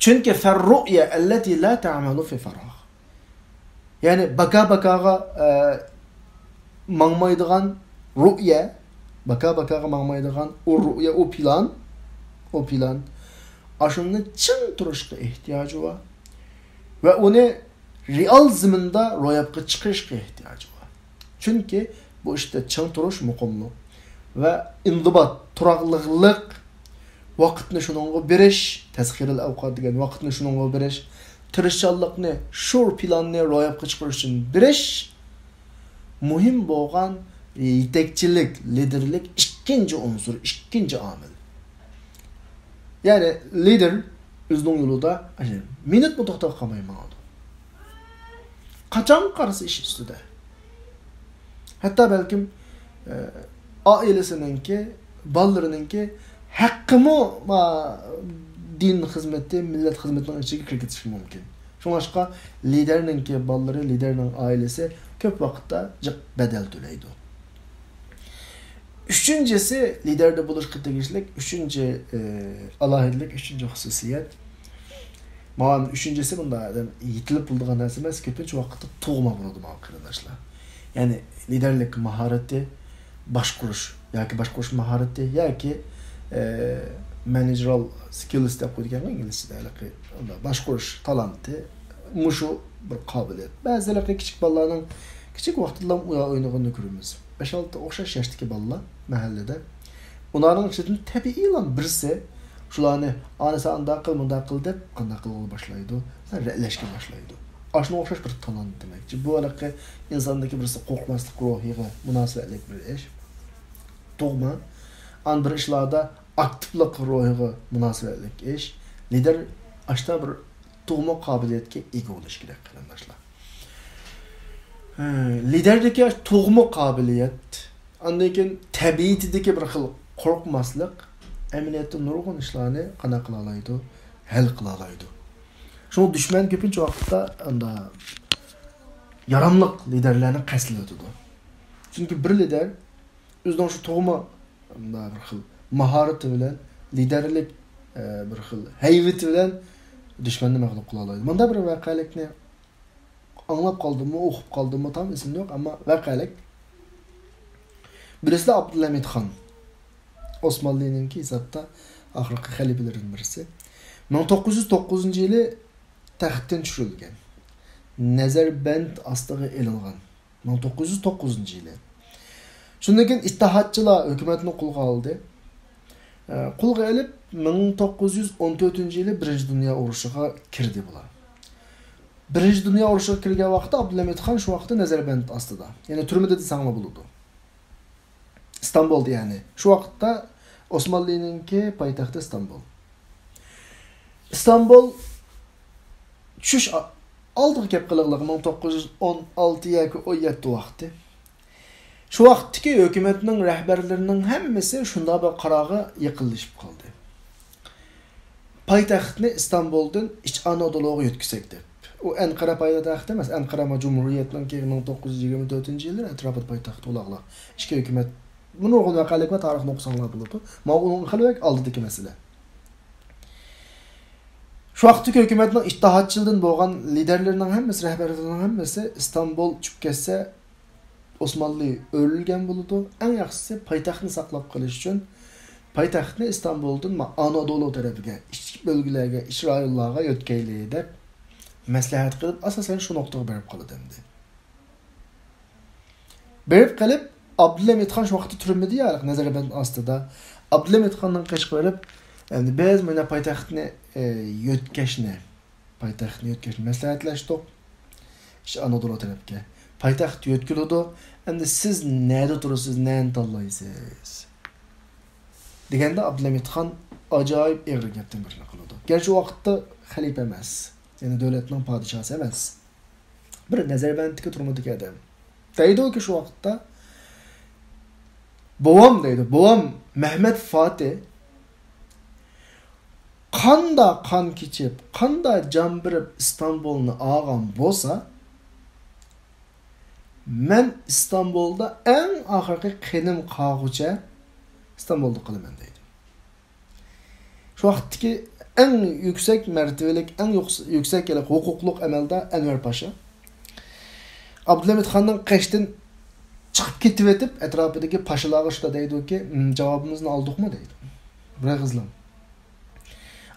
چۈنكى فالرؤيا التي لا تعمل في فراغ. يەنى باكا-باكاغا، ئە، ماڭمايدىغان رؤيا، باكا-باكاغا ماڭمايدىغان ئۇ رؤيا، ئۇ پىلان، ئۇ پىلان، ئاشۇنى چىڭ تۇرۇشقا ئېھتىياجى بار ۋە ئۇنى رېئال زېمىندا روياپقا چىقىرىشقا ئېھتىياجى بار. چۈنكى بۇ ئىشتا چىڭ تۇرۇش مۇقىملىق ۋە ئىنزىبات، تۇراقلىقلىق، ۋاقىتنى شۇنىڭغا بېرىش، تەسخىرىل ئەۋقات دېگەن ۋاقىتنى شۇنىڭغا بېرىش، تىرىشچانلىقنى، شۇ پىلاننى روياپقا چىقىرىش ئۈچۈن بېرىش مۇھىم بولغان يېتەكچىلىك، لىدېرلىك ئىككىنچى ئۇنسۇر، ئىككىنچى ئامىل. يەنى لىدېر ئۆزىنىڭ يولىدا مىنۇتمۇ توختاپ قالماي ماڭىدۇ. قاچان قارىسا ئىش ئۈستىدە. ھەتتا بەلكىم، ئە، ئائىلىسىنىڭكى، بالىلىرىنىڭكى ھەققىمۇ ما دىن خىزمىتى، مىللەت خىزمىتىنىڭ ئىچىگە كىرىپ كېتىشى مۇمكىن. شۇڭلاشقا لىدەرنىڭكى بالىلىرى، لىدەرنىڭ ئائىلىسى كۆپ ۋاقىتتا جىق بەدەل تۆلەيدۇ. ئۈچىنچىسى، لىدەردە بولۇشقا تېگىشلىك ئۈچىنچى، ئى، ئالاھىدىلىك، ئۈچىنچى خۇسۇسىيەت. مانا ئۈچىنچىسى، بۇنداق ئادەم يېتىلىپ بولىدىغان نەرسە ئەمەس، كۆپىنچە ۋاقىتتا تۇغما بولىدۇ، مانا قېرىنداشلار. يەنى لىدەرلىك ماھارىتى، باشقۇرۇش ياكى باشقۇرۇش ماھارىتى ياكى، ئى، managerial skills دەپ قويىدىكەنغۇ ئىنگلىزچىدە، ھېلىقى باشقۇرۇش تالانتى، مۇشۇ بىر قابىلىيەت. بەزى ھېلىقى كىچىك بالىلارنىڭ كىچىك ۋاقتىدىلا ئۇيا ئوينىغىنىنى كۆرىمىز. بەش-ئالتە ئوخشاش ياشتىكى بالىلار مەھەللىدە. ئۇلارنىڭ ئىچىدىن تەبىئىيلا بىرسى شۇلارنى، «ئانىسى ئانداق قىل، مۇنداق قىل» دەپ قانداق قىلغىلى باشلايدۇ. رەتلەشكە باشلايدۇ. ئاشۇنىڭغا ئوخشاش بىر تالانت دېمەكچى. بۇ ھېلىقى ئىنساندىكى بىرسى قورقماسلىق روھىغا مۇناسىۋەتلىك بىر ئىش. تۇغما. ئان بىر ئىشلاردا ئاكتىپلىق روھىغا مۇناسىۋەتلىك ئىش. لىدېر ئاشتا بىر تۇغما قابىلىيەتكە ئىگە بولۇش كېرەك، قېرىنداشلار. ھە، لىدېردىكى تۇغما قابىلىيەت، ئاندىن كېيىن تەبىئىتىدىكى بىر خىل قورقماسلىق ئەمەلىيەتتە نۇرغۇن ئىشلارنى قانداق قىلالايدۇ؟ ھەل قىلالايدۇ. شۇڭا دۈشمەن كۆپىنچە ۋاقىتتا ئاندا ياراملىق لىدەرلەرنى قەستلىۋېتىدۇ. چۈنكى بىر لىدەر ئۆزىنىڭ شۇ تۇغما، مۇنداق بىر خىل ماھارىتى بىلەن، لىدەرلىك، ئە، بىر خىل ھەيۋىتى بىلەن دۈشمەننى مەغلۇپ قىلالايدۇ. مۇنداق بىر ۋەقەلىكنى ئاڭلاپ قالدىممۇ، ئوقۇپ قالدىممۇ، تام ئېسىمدە يوق، ئەمما ۋەقەلىك. بىلىسىلەر، ئابدۇلھەمىد خان، ئوسمانلىنىڭكى ھېسابتا ئاخىرقى خەلىپىلىرىدىن بىرسى. مىڭ توققۇز يۈز توققۇزىنچى يىلى تەختتىن چۈشۈرۈلگەن. نەزەربەند ئاستىغا ئېلىنغان. مىڭ توققۇز يۈز توققۇزىنچى يىلى. شۇندىن كېيىن ئىتتىھادچىلار ھۆكۈمەتنى قولغا ئالدى. ئە، قولغا ئېلىپ، مىڭ توققۇز يۈز ئون تۆتىنچى يىلى بىرىنچى دۇنيا ئۇرۇشىغا كىردى بۇلار. بىرىنچى دۇنيا ئۇرۇشىغا كىرگەن ۋاقىتتا ئابدۇلھەمىد خان شۇ ۋاقىتتا نەزەربەند ئاستىدا. يەنى تۈرمىدە دېسەڭلار بولىدۇ. ئىستانبۇلدا يەنى. شۇ ۋاقىتتا ئوسمانلىنىڭكى پايتەختى ئىستانبۇل. ئىستانبۇل چۈشۈش ئا-، ئالدىغا كەپ قېلىغلىق مىڭ توققۇز يۈز ئون ئالتە ياكى ئون يەتتە ۋاقتى. شۇ ۋاقىتتىكى ھۆكۈمەتنىڭ رەھبەرلىرىنىڭ ھەممىسى شۇنداق بىر قارارغا يېقىنلىشىپ قالدى. پايتەختنى ئىستانبۇلدىن ئىچ ئانادولۇغا يۆتكىسەك دەپ. ئۇ ئەنقەرە پايتەخت ئەمەس، ئەنقەرە جۇمھۇرىيەتنىڭكى مىڭ توققۇز يۈز يىگىرمە تۆتىنچى يىللىرى ئەتراپىدا پايتەخت بولغانلار. ئىككى ھۆكۈمەت، بۇ نۇرغۇن ۋەقەلىك ۋە تارىخنى ئوقۇساڭلار بولىدۇ. ماۋۇ ئۇنىڭ خېلى بەك ئالدىدىكى مەسىلە. شۇ ۋاقىتتىكى ھۆكۈمەتنىڭ ئىتتىھادچىلىدىن بولغان لىدەرلىرىنىڭ ھەممىسى، رەھبەرلىرىنىڭ ھەممىسى ئىستانبۇل چۈشۈپ كەتسە، ئوسمانلى ئۆرۈلگەن بولىدۇ. ئەڭ ياخشىسى پايتەختنى ساقلاپ قېلىش ئۈچۈن پايتەختنى ئىستانبۇلدىن ما-، ئانادولۇ تەرەپىگە، ئىچ بۆلگىلەرگە، ئىچ رايونلارغا يۆتكەيلى دەپ مەسلىھەت قىلىپ، ئاساسەن شۇ نۇقتىغا بېرىپ قالىدۇ ئەمدى. بېرىپ قېلىپ، ئابدۇلھەمىد خان شۇ ۋاقىتتا تۈرمىدە يا، نەزەربەند ئاستىدا. ئابدۇلھەمىد خاننىڭ قېشىغا بېرىپ، ئەمدى بىز مانا پايتەختنى، ئە، يۆتكەشنى، پايتەختنى يۆتكەشنى مەسلىھەتلەشتۇق. ئىچ ئانادولۇ تەرەپكە. پايتەخت يۆتكىلىدۇ. ئەمدى سىز نەدە تۇرىسىز، نەنى تاللايسىز؟ دېگەندە ئابدۇلھەمىد خان ئاجايىپ ئېغىر گەپتىن بىرنى قىلىدۇ. گەرچە ئۇ ۋاقىتتا خەلىپە ئەمەس، يەنى دۆلەتنىڭ پادىشاسى ئەمەس. بىر نەزەربەندتىكى تۈرمىدىكى ئادەم. دەيدۇكى شۇ ۋاقىتتا، بوۋام دەيدۇ، بوۋام مەھمەت فاتىھ قاندا قان كېچىپ، قاندا جان بېرىپ ئىستانبۇلنى ئالغان بولسا، مەن ئىستانبۇلدا ئەڭ ئاخىرقى قېنىم قالغۇچە ئىستانبۇلدا قالىمەن دەيدۇ. شۇ ۋاقىتتىكى ئەڭ يۈكسەك مەرتىۋىلىك، ئەڭ يۇقس-، يۈكسەك ھېلىقى ھوقۇقلۇق ئەمەلدار ئەنۋەر پاشا ئابدۇلھەمىد خاننىڭ قېشىدىن چىقىپ كېتىۋېتىپ، ئەتراپىدىكى پاشىلارغا شۇنداق دەيدۇكى، «م، جاۋابىمىزنى ئالدۇقمۇ؟» دەيدۇ. بىر ئېغىزلا.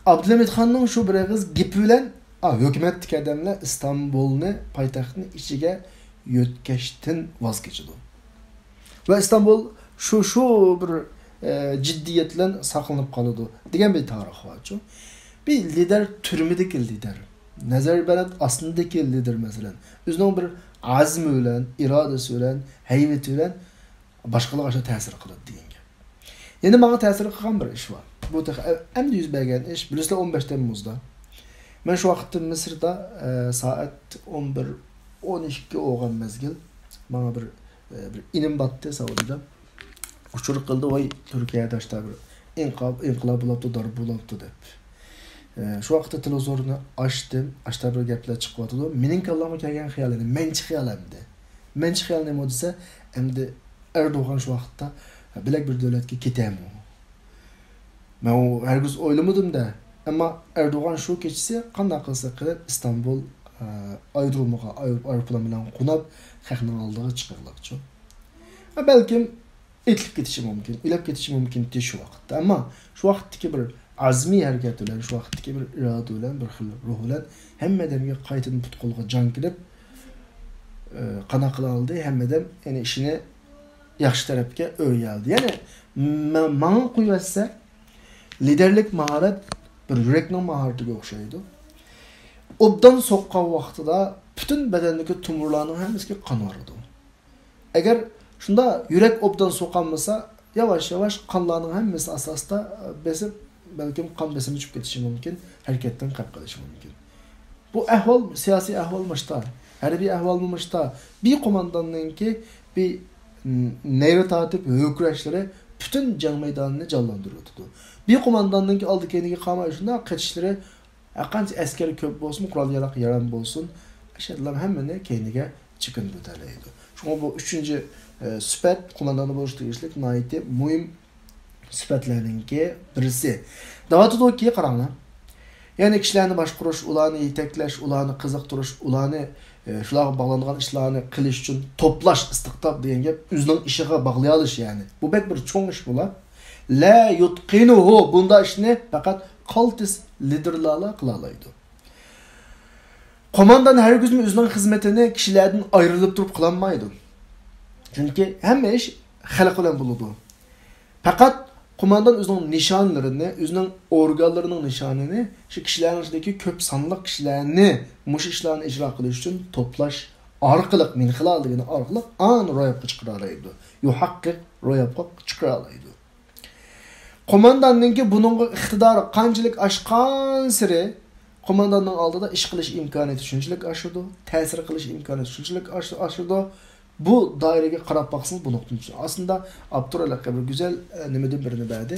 ئابدۇلھەمىد خاننىڭ شۇ بىر ئېغىز گېپى بىلەن، ئا، ھۆكۈمەتتىكى ئادەملەر ئىستانبۇلنى، پايتەختنى ئىچىگە يۆتكەشتىن ۋاز كېچىدۇ. ۋە ئىستانبۇل شۇ، شۇ بىر، ئە، جىددىيەت بىلەن ساقلىنىپ قالىدۇ دېگەن بىر تارىخ بارچۇ. بىر لىدەر، تۈرمىدىكى لىدەر، نەزەربەند ئاستىدىكى لىدەر، مەسىلەن، ئۆزىنىڭ بىر ئەزمى بىلەن، ئىرادىسى بىلەن، ھەيۋىتى بىلەن باشقىلارغا ئاشۇ تەسىر قىلىدۇ دېگەن گەپ. يەنە ماڭا تەسىر قىلغان بىر ئىش بار. بۇ تېخى ئە-، ئەمدى يۈز بەرگەن ئىش. بىلىسىلەر، ئون بەش تەممۇزدا. مەن شۇ ۋاقىتتا مىسىردا، ئە، سائەت ئون بىر ئون ئىككى بولغان مەزگىل. ماڭا بىر، ئە، بىر ئىنىم باتتى سەئۇدىدا. ئۇچۇر قىلدى، ۋاي، تۈركىيەدە ئاشتا بىر ئىنقىلاب، ئىنقىلاب بولاپتۇ، دار بولاپتۇ دەپ. ئە، شۇ ۋاقىتتا تېلېۋىزورنى ئاچتىم. ئاشتا بىر گەپلەر چىقىۋاتىدۇ. مېنىڭ كاللامغا كەلگەن خىيال ئىدى. مەنچە خىيال ئەمدى. مەنچە خىيال نېمە دېسە، ئەمدى ئەردوغان شۇ ۋاقىتتا بۆلەك بىر دۆلەتكە كېتەمۇ؟ مەن ئۇ ھەرگىز ئويلىمىدىم-دە. ئەمما ئەردوغان شۇ كېچىسى قانداق قىلسا قىلىپ ئىستانبۇل، ئە، ئايرودرومىغا، ئايرو-، ئايروپىلان بىلەن قوناپ، خەقنىڭ ئالدىغا چىقىرلىقچۇ. ھە، بەلكىم ئېتىلىپ كېتىشى مۇمكىن، ئۆلۈپ كېتىشى مۇمكىنتى شۇ ۋاقىتتا. ئەمما شۇ ۋاقىتتىكى بىر ئەزمىي ھەرىكەت بىلەن، شۇ ۋاقىتتىكى بىر ئىرادە بىلەن، بىر خىل روھ بىلەن ھەممە ئادەمگە قايتىدىن پۇت-قولغا جان كىرىپ، ئە، قانداق قىلالىدى، ھەممە ئادەم يەنە ئىشىنى ياخشى تەرەپكە ئۆرۈيەلىدى. يەنى مە-، ماڭا قويۇۋەتسە، لىدەرلىك ماھارەت بىر يۈرەكنىڭ ماھارىتىگە ئوخشايدۇ. ئوبدان سوققان ۋاقتىدا پۈتۈن بەدەندىكى تومۇرلارنىڭ ھەممىسىگە قان بارىدۇ. ئەگەر شۇنداق يۈرەك ئوبدان سوقالمىسا، ياۋاش-ياۋاش قانلارنىڭ ھەممىسى ئاستا-ئاستا بېسىپ، بەلكىم قان بېسىمى چۈشۈپ كېتىشى مۇمكىن، ھەرىكەتتىن قېلىپ قېلىشى مۇمكىن. بۇ ئەھۋال، سىياسىي ئەھۋال مۇشتا، ھەربىي ئەھۋال مۇشتا. بىر قومانداننىڭكى بىر نەيرە تارتىپ ھۆركىرەشلىرى پۈتۈن جەڭ مەيدانىنى جانلاندۇرۇۋېتىدۇ. بىر قومانداننىڭكى ئالدى كەينىگە قارىماي شۇنداق قېچىشلىرى، ھەرقانچە ئەسكەر كۆپ بولسۇن، قورال-ياراغ يارام بولسۇن، ئاشۇ ئادەملەر ھەممىنى كەينىگە چېكىندۈرەلەيدۇ. شۇڭا بۇ ئۈچىنچى، ئە، سۈپەت قوماندان بولۇشقا تېگىشلىك ناھايىتى مۇھىم سۈپەتلەرنىڭكى بىرسى. دەۋاتىدۇكى، قاراڭلار. يەنى كىشىلەرنى باشقۇرۇش، ئۇلارنى يېتەكلەش، ئۇلارنى قىزىقتۇرۇش، ئۇلارنى، ئە، شۇلارغا باغلانغان ئىشلارنى قىلىش ئۈچۈن توپلاش، ئىستىقتاپ دېگەن گەپ، ئۆزىنىڭ ئىشىغا باغلىيالىش، يەنى. بۇ بەك بىر چوڭ ئىش بۇلار. لا يۇتقىنۇھۇ، بۇنداق ئىشنى پەقەت قالتىس لىدېرلارلا قىلالايدۇ. قوماندان ھەرگىزمۇ ئۆزىنىڭ خىزمىتىنى كىشىلەردىن ئايرىلىپ تۇرۇپ قىلالمايدۇ. چۈنكى ھەممە ئىش خەلق بىلەن بولىدۇ. پەقەت قوماندان ئۆزىنىڭ نىشانلىرىنى، ئۆزىنىڭ ئورگانلىرىنىڭ نىشانىنى شۇ كىشىلەرنىڭ ئىچىدىكى كۆپ سانلىق كىشىلەرنى مۇشۇ ئىشلارنى ئىجرا قىلىش ئۈچۈن توپلاش ئارقىلىق، مىنخىلال دېگىنى ئارقىلىق ئان روياپقا چىقىرالايدۇ. يۇھەققىق روياپقا چىقىرالايدۇ. قومانداننىڭكى بۇنىڭغا ئىقتىدارى قانچىلىك ئاشقانسېرى، قومانداننىڭ ئالدىدا ئىش قىلىش ئىمكانىيىتى شۇنچىلىك ئاشىدۇ، تەسىر قىلىش ئىمكانىيىتى شۇنچىلىك ئاش-، ئاشىدۇ. بۇ دائىرىگە قاراپ باقسىڭىز، بۇ نۇقتىدىن چۈشىنىسىز. ئاستىدا ئاپتور ھېلىقى بىر گۈزەل، ئە، نېمىدىن بىرنى بەردى.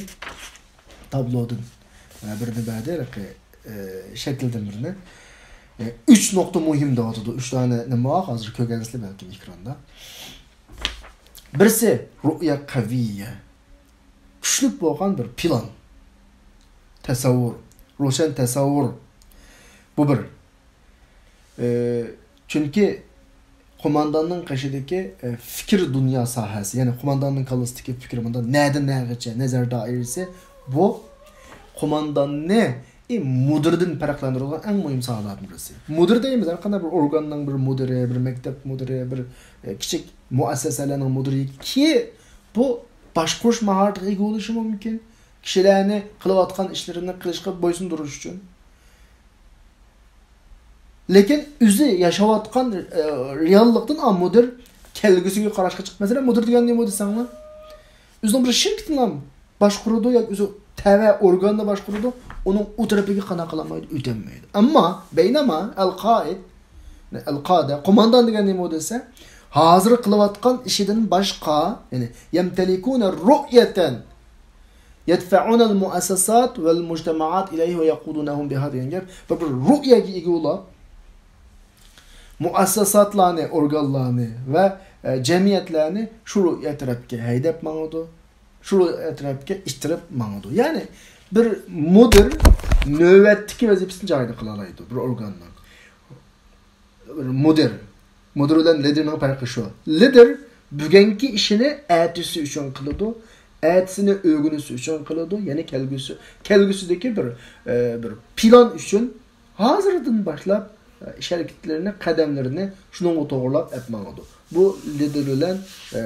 تابلودىن. بىرنى بەردى، ھېلىقى، ئى، شەكىلدىن بىرنى. ئى، ئۈچ نۇقتا مۇھىم دەۋاتىدۇ. ئۈچ دانە نېمە بار؟ ھازىر كۆرگەنسىلەر بەلكىم ئېكراندا. بىرسى رۇئيا قەۋىيە. كۈچلۈك بولغان بىر پىلان. تەسەۋۋۇر. روشەن تەسەۋۋۇر. بۇ بىر. ئى، چۈنكى قومانداننىڭ قېشىدىكى، ئى، پىكىر دۇنيا ساھەسى، يەنى قومانداننىڭ كاللىسىدىكى پىكىر، مۇنداق نەدىن نەگىچە نەزەر دائىرىسى، بۇ قومانداننى، ئى، مۇدىردىن پەرقلەندۈرىدىغان ئەڭ مۇھىم ساھەلەردىن بىرسى. مۇدىر دەيمىز ھەر قانداق بىر ئورگاننىڭ بىر مۇدىرى، بىر مەكتەپ مۇدىرى، بىر، ئى، كىچىك مۇئەسسەسەلەرنىڭ مۇدىرى، كى بۇ باشقۇرۇش ماھارىتىگە ئىگە بولۇشى مۇمكىن. كىشىلەرنى قىلىۋاتقان ئىشلىرىنى قىلىشقا بويسۇندۇرۇش ئۈچۈن. لېكىن ئۆزى ياشاۋاتقان، ئە، رېئاللىقتىن، ئا، مۇدىر كەلگۈسىگە قاراشقا چىقىپ، مەسىلەن، مۇدىر دېگەن نېمە دېسەڭلار؟ ئۆزىنىڭ بىر شىركىتىنىلا باشقۇرىدۇ ياكى ئۆزى تەۋە ئورگاننى باشقۇرىدۇ، ئۇنىڭ ئۇ تەرىپىگە قانداق قىلالمايدۇ، ئۆتەلمەيدۇ. ئەمما بەينەما ئەل قائىد، ئەل قادە، قوماندان دېگەن نېمە دېسە، ھازىر قىلىۋاتقان ئىشىدىن باشقا، يەنى يەمتەلىكۇنە رۇئيەتەن يەدفەئۇنەل مۇئەسسەسات ۋەل مۇجتەمەئات ئىلەيھى ۋە يەقۇدۇنەھۇم بىھا دېگەن گەپ، بىر، بىر رۇئيەگە ئىگە بولۇپ، مۇئەسسەساتلارنى، ئورگانلارنى ۋە، ئە، جەمئىيەتلەرنى شۇ رۇئيە تەرەپكە ھەيدەپ ماڭىدۇ، شۇ رۇئيە تەرەپكە ئىتتىرىپ ماڭىدۇ. يەنى بىر مۇدىر نۆۋەتتىكى ۋەزىپىسىنى جايىدا قىلالايدۇ بىر ئورگاننىڭ. مۇدىر. مۇدىر بىلەن لىدىرنىڭ پەرقى شۇ. لىدىر بۈگۈنكى ئىشىنى ئەتىسى ئۈچۈن قىلىدۇ، ئەتىسىنى ئۆگىنىشى ئۈچۈن قىلىدۇ، يەنى كەلگۈسى، كەلگۈسىدىكى بىر، ئە، بىر پىلان ئۈچۈن ھازىردىن باشلاپ، ئە، ئىش ھەرىكەتلىرىنى، قەدەملىرىنى شۇنىڭغا توغرىلاپ ئەپ ماڭىدۇ. بۇ لىدىر بىلەن، ئە،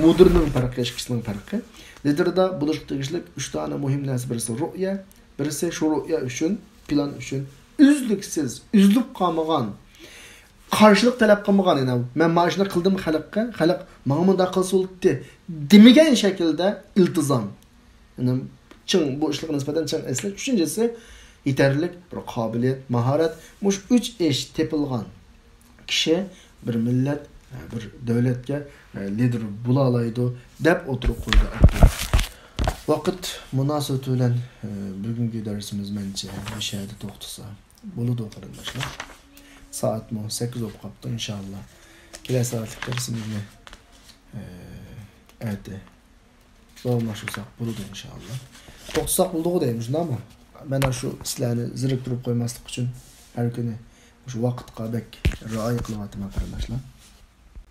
مۇدىرنىڭ پەرقى، ئىككىسىنىڭ پەرقى. لىدىردا بولۇشقا تېگىشلىك ئۈچ دانە مۇھىم نەرسە، بىرسى رۇئيە، بىرسى شۇ رۇئيە ئۈچۈن، پىلان ئۈچۈن ئۈزلۈكسىز، ئۈزۈلۈپ قالمىغان، قارشىلىق تەلەپ قىلمىغان، يەنى مەن مانا شۇنى قىلدىم خەلققە، خەلق ماڭا مۇنداق قىلسا بولاتتى دېمىگەن شەكىلدە ئىلتىزام. يەنى چىڭ، بۇ ئىشلارغا نىسبەتەن چىڭ ئەسلىك. ئۈچىنچىسى، يېتەرلىك بىر قابىلىيەت، ماھارەت. مۇشۇ ئۈچ ئىش تېپىلغان كىشى بىر مىللەت، بىر دۆلەتكە لىدىر بولالايدۇ، دەپ ئوتتۇرىغا قويدى ئاپتور. ۋاقىت مۇناسىۋىتى بىلەن، بۈگۈنكى دەرسىمىز مەنچە مۇشۇ يەردە توختىسا بولىدۇ، قېرىنداشلار. سائەتمۇ سەككىز بولۇپ قاپتۇ، ئىنشائاللا. كېلەر سائەتلىك دەرسىمىزنى، ئەتە داۋاملاشتۇرساق بولىدۇ، ئىنشائاللا. توختىساق بولىدىغۇ دەيمەن، شۇنداقمۇ؟ مەن شۇ سىلەرنى زېرىكتۈرۈپ قويماسلىق ئۈچۈن ھەر كۈنى شۇ ۋاقىتقا بەك رىئايە قىلىۋاتىمەن، قېرىنداشلار.